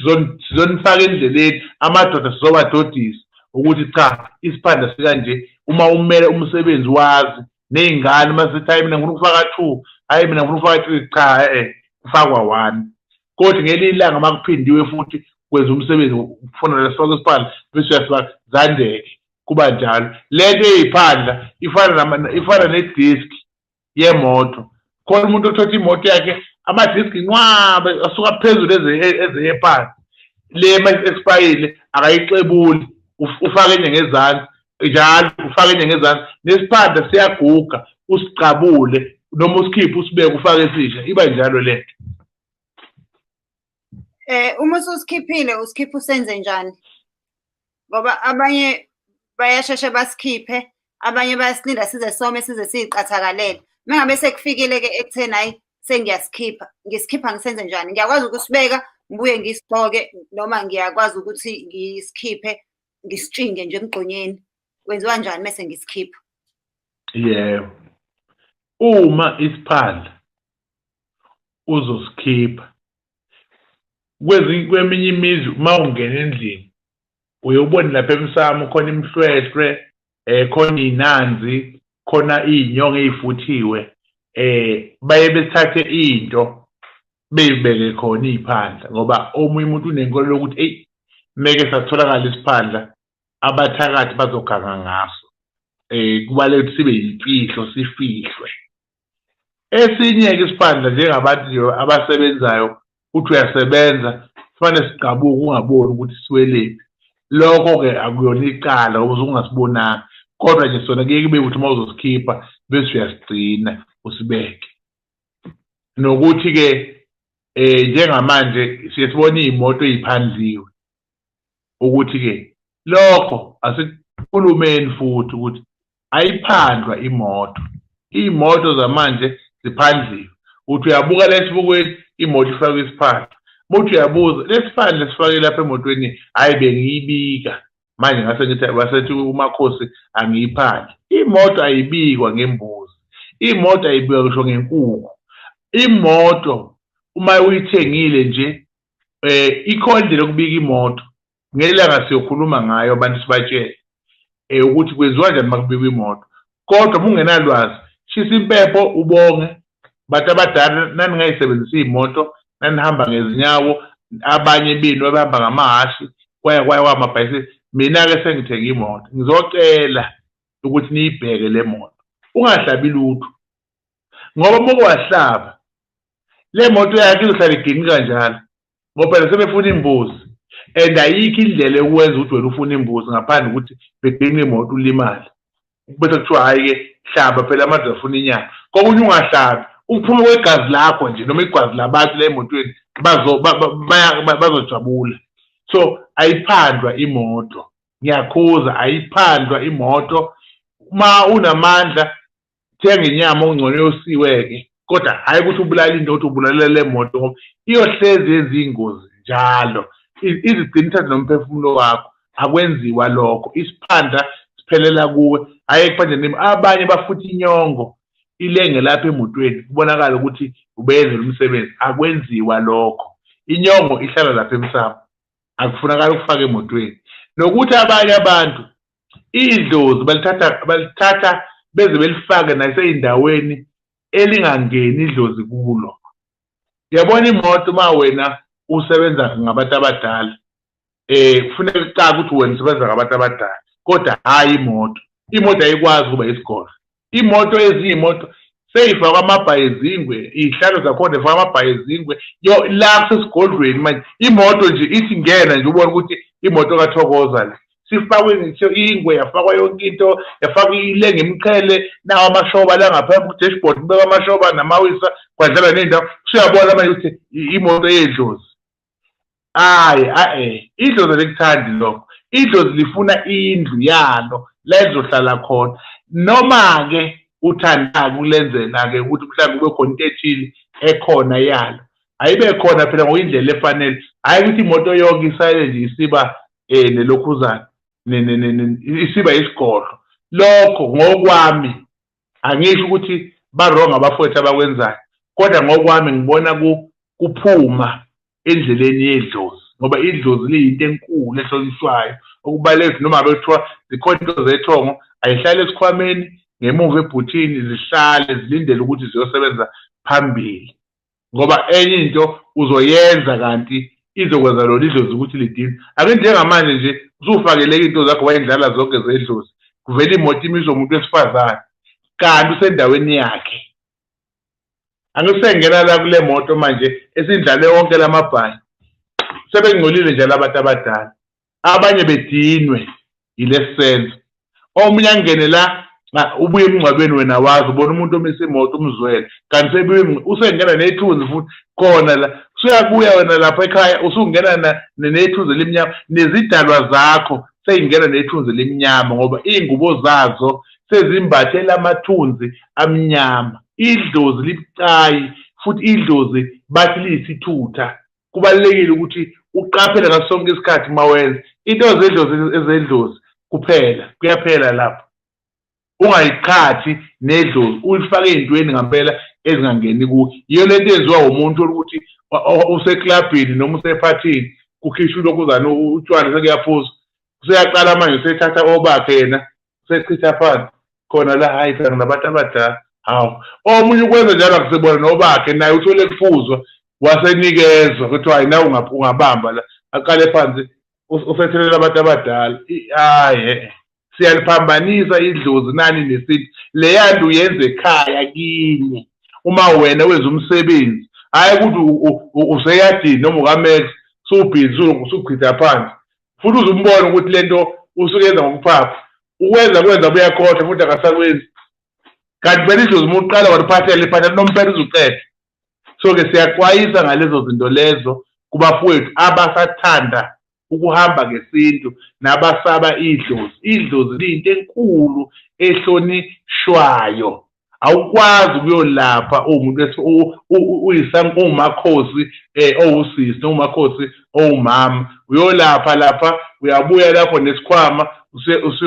sizonifaka endleleni. Amadoda sizowadodisa ukuthi cha, isiphandla sikanje, uma umele umsebenzi wazi ney'ngane uma sithi hayi, mina ngifuna ukufaka 2, hhayi, mina ngifuna ukufaka 3, cha, e-e, kufakwa 1. Kodwa ngelinye ilanga uma kuphindiwe futhi kwenza umsebenzi kufuna lesifake isiphandla, bese uyasifaka zandeke, kuba njalo. Le nto eyiphandla ifana ne-disc yemoto. Khona umuntu othatha imoto yakhe, ama-disc inqwabe asuka phezulu ezeye phansi, le uma expire akayixebuli, ufake enye ngezansi njalo, ufake enye ngezansi. Nesiphandla siyaguga, usiqabule noma usikhiphe, usibeke, ufake esisha, iba njalo lento. Uma ususikhiphile, usikhipha usenze njani? Ngoba abanye bayasheshe basikhiphe. Abanye bayasilinda size some size siyiqathakalele. Uma ngabe sekufikile-ke ekutheni hhayi sengiyasikhipha, ngisikhipha ngisenze njani? Ngiyakwazi ukusibeka ngibuye ngisigqoke noma ngiyakwazi ukuthi ngisikhiphe ngisitshinge nje emgqonyeni. Kwenziwa njani mese ngisikhipha? Yebo. Uma isiphandla uzosikhipha kweminye imizi uma ungena endlini uye ubone lapha emsamo khona imihlwehlwe, khona iy'nanzi, khona iy'nyongo ey'futhiwe, baye bethathe into beyibeke khona iy'phandla ngoba omunye umuntu unenkolelo yokuthi eyi meke satholakala isiphandla abathakathi bazoganga ngaso, kubaluleke ukuthi sibe yimfihlo sifihlwe. Esinye-ke isiphandla njengabantu nje abasebenzayo uthi uyasebenza sifane sigqabuke ungaboni ukuthi siwelephi. Lokho-ke akuyona icala ngoba usuke ungasibonanga, kodwa nje sona kuye kube ukuthi uma uzosikhipha bese uyasigcina usibeke. Nokuthi-ke njengamanje siye sibone iy'moto ey'phandliwe ukuthi-ke lokho asikukhulumeni futhi ukuthi ayiphandlwa imoto. Iy'moto zamanje ziphandliwe, uthi uyabuka la esibukweni imoto ifakwe isiphandla, uma uthi uyabuza lesiphandla esifake lapha emotweni, hhayi bengiyibika manje ngase ngithi basethi umakhosi angiyiphandle. Imoto ayibikwa ngembuzi, imoto ayibikwa ngisho ngenkukhu. Imoto uma uyithengile nje ikhona indlela yokubika imoto, ngelanga siyokhuluma ngayo abantu sibatshele ukuthi kwenziwa kanjani uma kubikwa imoto. Kodwa uma ungenalwazi shisa impepho ubonge bantu abadala, naningayisebenzisa iy'moto, nanihamba ngezinyawo, abanye benu babehamba ngamahhashi, kwaya kwaya kwamabhayisikili. Mina-ke sengithenge imoto, ngizocela ukuthi niyibheke le moto, ungahlabi lutho ngoba uma wahlaba le moto yakhe izohlala iginqika njalo ngoba phela sebefuna imbuzi and ayikho indlela yokuwenza ukuthi wena ufune imbuzi ngaphandle ukuthi beginqe imoto ulimale, bese kuthiwa hhayi-ke hlaba phela amadoda afuna inyama. Kokunye ungahlabi, ukuphuma kwegazi lakho nje noma igazi labantu la emotweni bazojabula. So ayiphandlwa imoto, ngiyakhuza, ayiphandlwa imoto. Uma unamandla thenga inyama okungcono yosiwe-ke, kodwa hhayi ukuthi ubulale into ukuthi ubulalela le moto ngoba iyohlezi yenza iy'ngozi njalo, izigcina ithathe nomphefumulo wakho. Akwenziwa lokho, isiphandla siphelela kuwe, hhayi ekuphandleni. Abanye bafutha inyongo ilenge lapha emotweni kubonakala ukuthi ubeyenzela umsebenzi. Akwenziwa lokho, inyongo ihlala lapha emsamo, akufunakali ukufaka emotweni. Nokuthi abanye abantu idlozi balithatha beze belifake nasey'ndaweni elingangeni idlozi kulo. Uyabona imoto uma wena usebenza ngabantu abadala, kufuneka kucace ukuthi wena usebenza ngabantu abadala, kodwa hhayi imoto. Imoto ayikwazi ukuba isigodlo. Imoto, ezinye iy'moto seyifakwa amabhayizingwe, iy'hlalo zakhona zifakwa amabhayizingwe, yo la kusesigodlweni manje imoto nje ithi ngena nje ubone ukuthi imoto kaThokoza le. Sifakwe ngisho ingwe, yafakwa yonke into, yafakwa ilenga imiqhele, nawo amashoba la ngaphambi ku-dashboard kubekwa amashoba namawisa, kwadlalwa ney'ndawo. Usuyabona manje ukuthi imoto yedlozi. Hhayi, a-e, idlozi alikuthandi lokho. Idlozi lifuna indlu yalo la elizohlala khona. Noma-ke uthanda-ke ukulenzela-ke ukuthi mhlawumbe kube khona into ethile ekhona yalo, ayibe khona phela ngokuyindlela efanele, hhayi ukuthi imoto yonke isale nje isiba nelokhuzana isiba isigodlo. Lokho ngokwami angisho ukuthi ba-wrong abafowethu abakwenzayo, kodwa ngokwami ngibona kuphuma endleleni yedlozi, ngoba idlozi liyinto enkulu ehlonishwayo okubalulekile noma ngabe kuthiwa zikhona into zethongo, ayihlale esikhwameni ngemuva ebhuthini, zihlale zilindele ukuthi ziyosebenza phambili, ngoba enye into uzoyenza kanti izokwenza lona idlozi ukuthi lidinwe. Ake njengamanje nje usufakeleke into zakho wayendlala zonke zedlozi, kuvela imoto imiswe umuntu wesifazane kanti usendaweni yakhe. Angisengena la kule moto manje esindlale wonke lamabhayi, sebengcolile nje labantu abadala, abanye bedinwe yilesi senzo. Omunye angene la ubuye emngcwabeni wena wazi ubona umuntu omise imoto umzwele, kanti sebuye usengena nethunzi futhi khona la, usuyabuya wena lapha ekhaya usungena nethunzi elimnyama, nezidalwa zakho seyingena nethunzi elimnyama ngoba iy'ngubo zazo sezimbathe lamathunzi amnyama. Idlozi libucayi futhi idlozi bathi liyisithutha. Kubalulekile ukuthi uqaphele ngaso sonke isikhathi uma wenza into zedlozi, ezedlozi kuphela, kuyaphela lapho. Ungayiqhathi nedlozi, ulifake ey'ntweni ngampela ezingangeni kuwe. Yiyo lento eyenziwa umuntu ukuthi useklabhini noma usephathini, kukhishwa ulokhuzana utshwala sekuyaphuzwa, useyaqala manje usethatha obakhe yena usechitha phansi khona la. Hhayi phela nginabantu abadala. Hawu, omunye ukwenza njalo akusebona nobakhe, naye uthole kuphuzwa wasenikezwa kuthiwa hayi nawe ungabamba la, aqale phansi usethelela abantu abadala. Hhayi, siyaliphambanisa idlozi nani nesithi leya nto uyenza ekhaya kini uma wena wenza umsebenzi, hhayi ukuthi useyadini noma ukaMax subhizi usuchitha phansi, futhi uze umbone ukuthi le nto usuke yenza ngokuphapha, ukwenza kwenza buyakhohlwa futhi akasakwenzi. Kanti phela idlozi uma uqala waliphathela liphathela nompela uzuqeda. So-ke siyaxwayisa ngalezo zinto lezo kubafowethu abasathanda ukuhamba ngesintu nabasaba idlozi. Idlozi liyinto enkulu ehlonishwayo. Awukwazi ukuyolapha uwumuntu uwumakhosi owusisi noma umakhosi owumama, uyolapha lapha uyabuya lapho nesikhwama,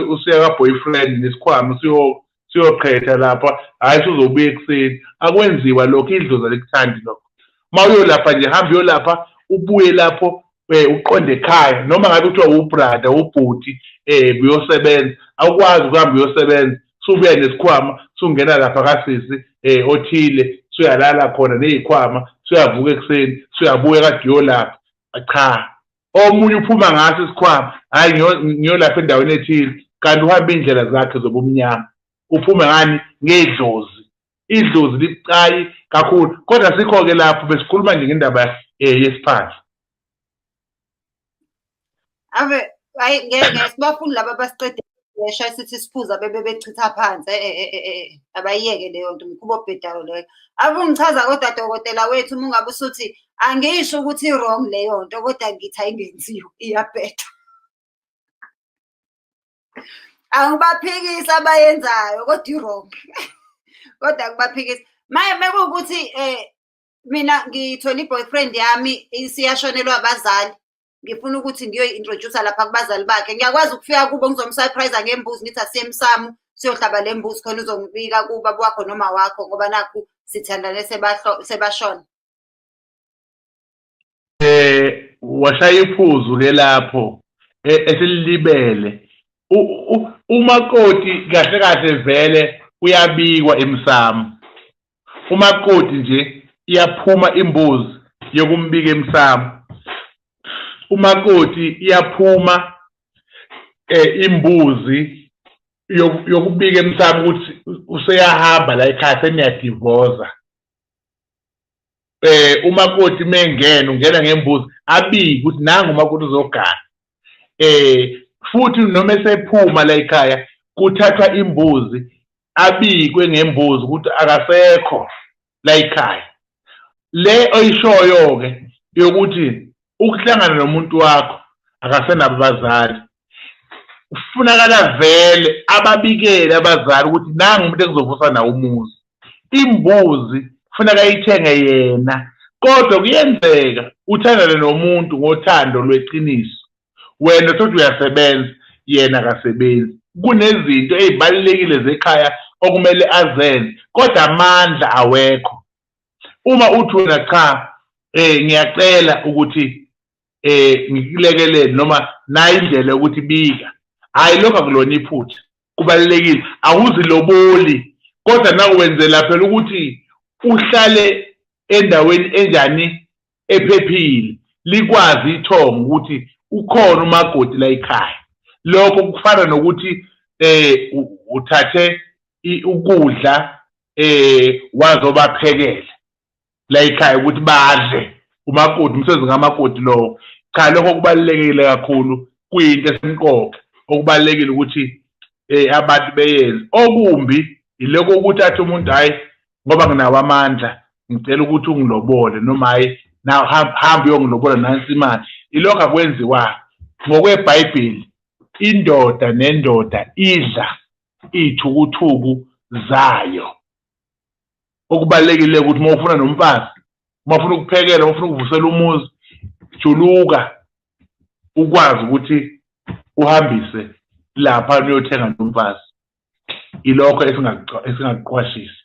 usuya ka-boyfriend nesikhwama usiyoqhetha lapha, hhayi usuzobuya ekuseni. Akwenziwa lokho, idlozi alikuthandi lokho. Uma uyolapha nje, hamba uyolapha ubuye lapho uqonde ekhaya, noma ngabe kuthiwa ubrother ubhuti uyosebenza, awukwazi ukuhamba uyosebenza subuya nesikhwama sungena lapha kasisi othile, suyalala khona ney'khwama, suyavuka ekuseni suyabuya kade uyolapha. Cha, omunye uphuma ngaso isikhwama, hhayi ngiyolapha endaweni ethile, kanti uhamba iy'ndlela zakhe zobumnyama. Uphume ngani? Ngedlozi. Idlozi libucayi kakhulu. Kodwa sikho-ke lapho besikhuluma nje ngendaba yesiphandla. Ave hayi ngeke sibafuni laba abasiqede esha sithi siphuza bebe bechitha phansi, abayiyeke leyo nto, umkhuba obhedayo leyo. Ave ungichaza kodwa dokotela wethu, uma ungabe usuthi angisho ukuthi i-wrong leyo nto, kodwa ngithi ayingenziwa, iyabheda. Angibaphikisi abayenzayo kodwa i-wrong. Kodwa akubaphikisi. Maye mekuwukuthi mina ngithole i-boyfriend yami isiyashonelwa abazali, ngifuna ukuthi ngiyoyi-introduce lapha kubazali bakhe, ngiyakwazi ukufika kubo ngizomsurprise ngembuzi, ngithi asiye emsamo siyohlaba le mbuzi khona uzongibika kubaba wakho noma wakho, ngoba nakhu sithandane sebashona. Washaya iphuzu ke lapho esilibele. Umakoti kahle kahle vele uyabikwa emsamo. Umakoti nje iyaphuma imbuzi yokumbika emsamo. Umakoti iyaphuma imbuzi yokubika emsamo ukuthi useyahamba la ekhaya, seniyadivoza. Umakoti mengena ungena ngembuzi, abike ukuthi nangu umakoti uzogana. Futhi noma esephuma la ekhaya kuthathwa imbuzi, abikwe ngembuzi ukuthi akasekho la ekhaya. Le oyishoyo-ke yokuthi ukuhlangana nomuntu wakho akasenabo abazali, kufunakala vele ababikele abazali ukuthi nangu umuntu engizovusa nawo umuzi. Imbuzi kufuneka ayithenge yena, kodwa kuyenzeka uthandane nomuntu ngothando lweqiniso, wena uthi uyasebenza, yena akasebenzi. Kunezinto ey'balulekile zekhaya okumele azenze, kodwa amandla awekho. Uma uthi wena cha, ngiyacela ukuthi ngikulekelele noma nayi indlela yokuthi bika, hhayi lokho akulona iphutha, kubalulekile. Awuziloboli, kodwa nakuwenzela phela ukuthi uhlale endaweni enjani ephephile, likwazi ithongo ukuthi ukhona umakoti la ekhaya. Lokho kufana nokuthi uthathe ukudla wazobaphekela la ekhaya ukuthi badle umakoti, umsebenzi kamakoti lowo. Cha, lokho kubalulekile kakhulu, kuyinto esemqoka okubalulekile ukuthi abantu beyenze. Okumbi yilokho ukuthi athi umuntu hhayi ngoba nginawo amandla ngicela ukuthi ungilobole, noma hhayi hamba uyongilobola nansi imali. Ilokho akwenziwa ngokweBhayibheli. Indoda nendoda idla iy'thukuthuku zayo. Okubalulekile ukuthi uma ufuna nomfazi, uma ufuna ukuphekela, uma ufuna ukuvusela umuzi, juluka ukwazi ukuthi uhambise lapha uyothenga nomfazi. Ilokho esingakuqwashisi.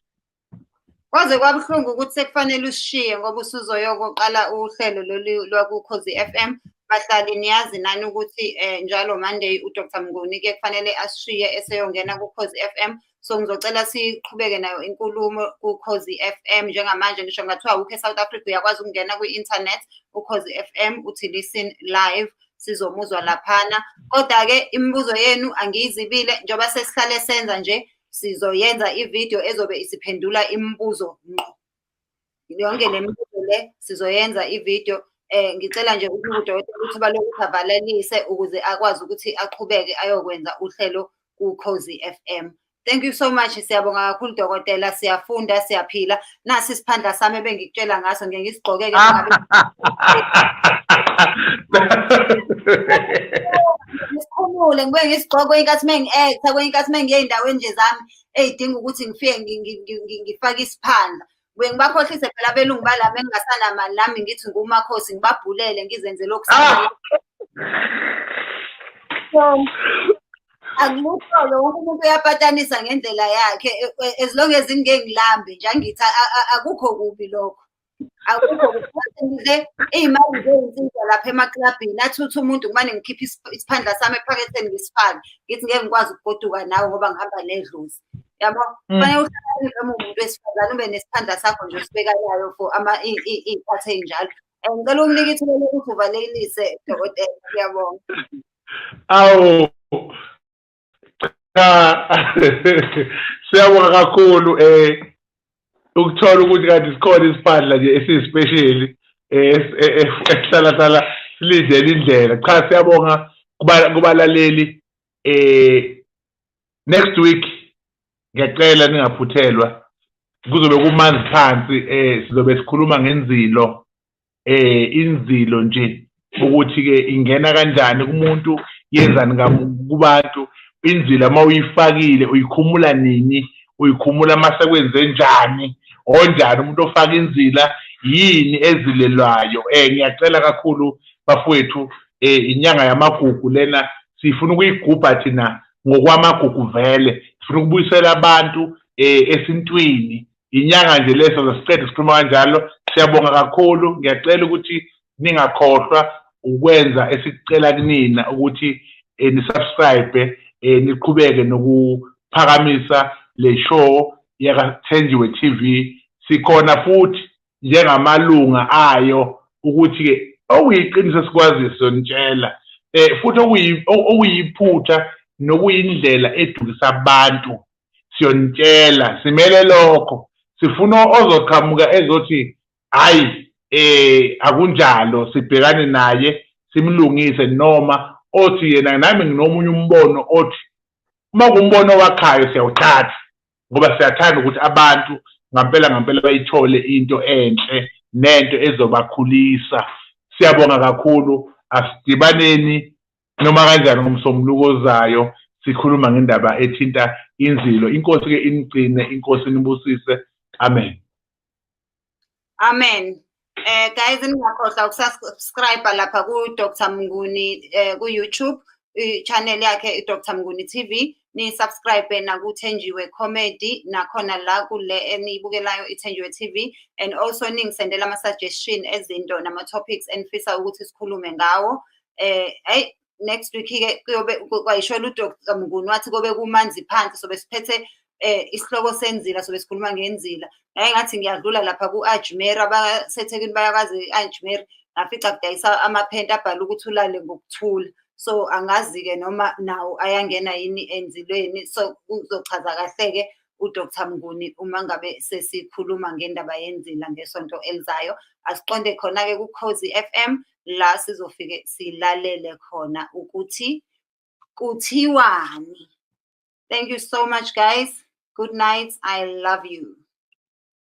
Kwaze kwabuhlungu ukuthi sekufanele usishiye ngoba usuzoyokoqala uhlelo lolu lwakuKhozi FM. Bahlali, niyazi nani ukuthi njalo Monday uDr Mnguni ke kufanele asishiye eseyongena kuKhozi FM. So ngizocela siqhubeke nayo inkulumo kuKhozi FM njengamanje. Ngisho ngathiwa awukho eSouth Africa, uyakwazi ukungena kwi-internet, uKhozi FM, uthi listen live, sizomuzwa laphana. Kodwa-ke imibuzo yenu angiyizibile, njengoba sesihlale senza nje, sizoyenza ividiyo ezobe isiphendula imibuzo ngqo. Yonke le mibuzo le sizoyenza ividiyo. Ngicela nje ukuthi udokotela ithuba lokuthi avalelise ukuze akwazi ukuthi aqhubeke ayokwenza uhlelo kuKhozi FM. Thank you so much, siyabonga kakhulu dokotela, siyafunda, siyaphila. Nasi isiphandla sami ebengikutshela ngaso, ngeke ngisigqoke-ke ngabe ngisikhumule, ngibuye ngisigqoke kwenye inkathi uma ngi-act-a, kwenye inkathi uma ngiye ey'ndaweni nje zami ey'dinga ukuthi ngifike ngifake isiphandla. Ngibuye ngibakhohlise phela abelungu balami engingasanamali nami, ngithi ngumakhosi, ngibabhulele ngizenze lokhu. So akulutho-ke, wonke umuntu uyapatanisa ngendlela yakhe, as long as ngike ngilambe nje, angithi akukho kubi lokho. Akukho kubi. Ngidle iy'mali zey'nsizwa lapha emaklabhini, athuthe umuntu, kumane ngikhiphe isiphandla sami ephaketheni ngisifake, ngithi ngeke ngikwazi ukugoduka nawe ngoba ngihamba nedlozi. Yabo? Kufanele uhlakaniphe uma uwumuntu wesifazane, ube nesiphandla sakho nje osibekalayo for iy'khathi ey'njalo. Ngicela ukunike ithuba lokuthi uvalelise, dokotela, ngiyabonga. Awu cha, siyabonga kakhulu ukuthola ukuthi kanti sikhona isiphandla nje esiyi-special esihlala hlala silindele indlela. Cha, siyabonga kubalaleli. Next week ngiyacela ningaphuthelwa, kuzobe kumanzi phansi. Sizobe sikhuluma ngenzilo, inzilo nje, ukuthi ke ingena kanjani kumuntu, yenzani kubantu inzilo, uma uyifakile uyikhumula nini, uyikhumula mase kwenze njani, onjani umuntu ofaka inzila, yini ezilelwayo. Ngiyacela kakhulu bafowethu, inyanga yamagugu lena, sifuna ukuyigubha thina ngokwamagugu vele, sifuna ukubuyisela abantu esintwini. Inyanga nje leso siqede sikhuluma kanjalo. Siyabonga kakhulu. Ngiyacela ukuthi ningakhohlwa ukwenza esikucela kunina ukuthi ni-subscribe, niqhubeke nokuphakamisa le show yakaThenjiwe TV. Sikhona futhi njengamalunga ayo ukuthi-ke okuyiqiniso sikwaziyo sizonitshela, futhi okuyiphutha nokuyindlela edukisa abantu siyonitshela. Simele lokho, sifuna ozoqhamuka ezothi hayi, akunjalo, sibhekane naye simlungise, noma othi yena nami nginomunye umbono othi uma kumbono wakhayo siyawuthatha, ngoba siyathanda ukuthi abantu ngampela ngampela bayithole into enhle nento ezobakhulisa. Siyabonga kakhulu, asidibaneni noma kanjani ngomsombuluko ozayo sikhuluma ngendaba ethinta inzilo. Inkosi ke inigcine, inkosi inibusise. Amen. Amen. Guys, ningakhohlwa ukusubscribe lapha ku Dr Mnguni ku YouTube i-channel yakhe, i-Dr Mnguni TV, ni-subscribe naku Thenjiwe Comedy nakhona la kule eniyibukelayo, iThenjiwe TV, and also ningisendela ama-suggestion ezinto nama-topics enifisa ukuthi sikhulume ngawo. Hey, next week ke kuyobe kwayisholo uDr Mnguni, wathi kobe kumanzi phansi, sobe siphethe isihloko senzila, sobe sikhuluma ngenzila. Ngake ngathi ngiyadlula lapha ku-Ajmer, abaseThekwini bayakwazi i-Ajmer, ngafica kudayisa amaphenti abhala ukuthi ulale ngokuthula. So angazi-ke noma nawo ayangena yini enzilweni, so uzochaza kahle-ke uDr Mnguni uma ngabe sesikhuluma ngendaba yenzila ngesonto elizayo. Asiqonde khona-ke kuKhozi FM la sizofike silalele khona ukuthi kuthiwani. Thank you so much, guys. Good night. I love you.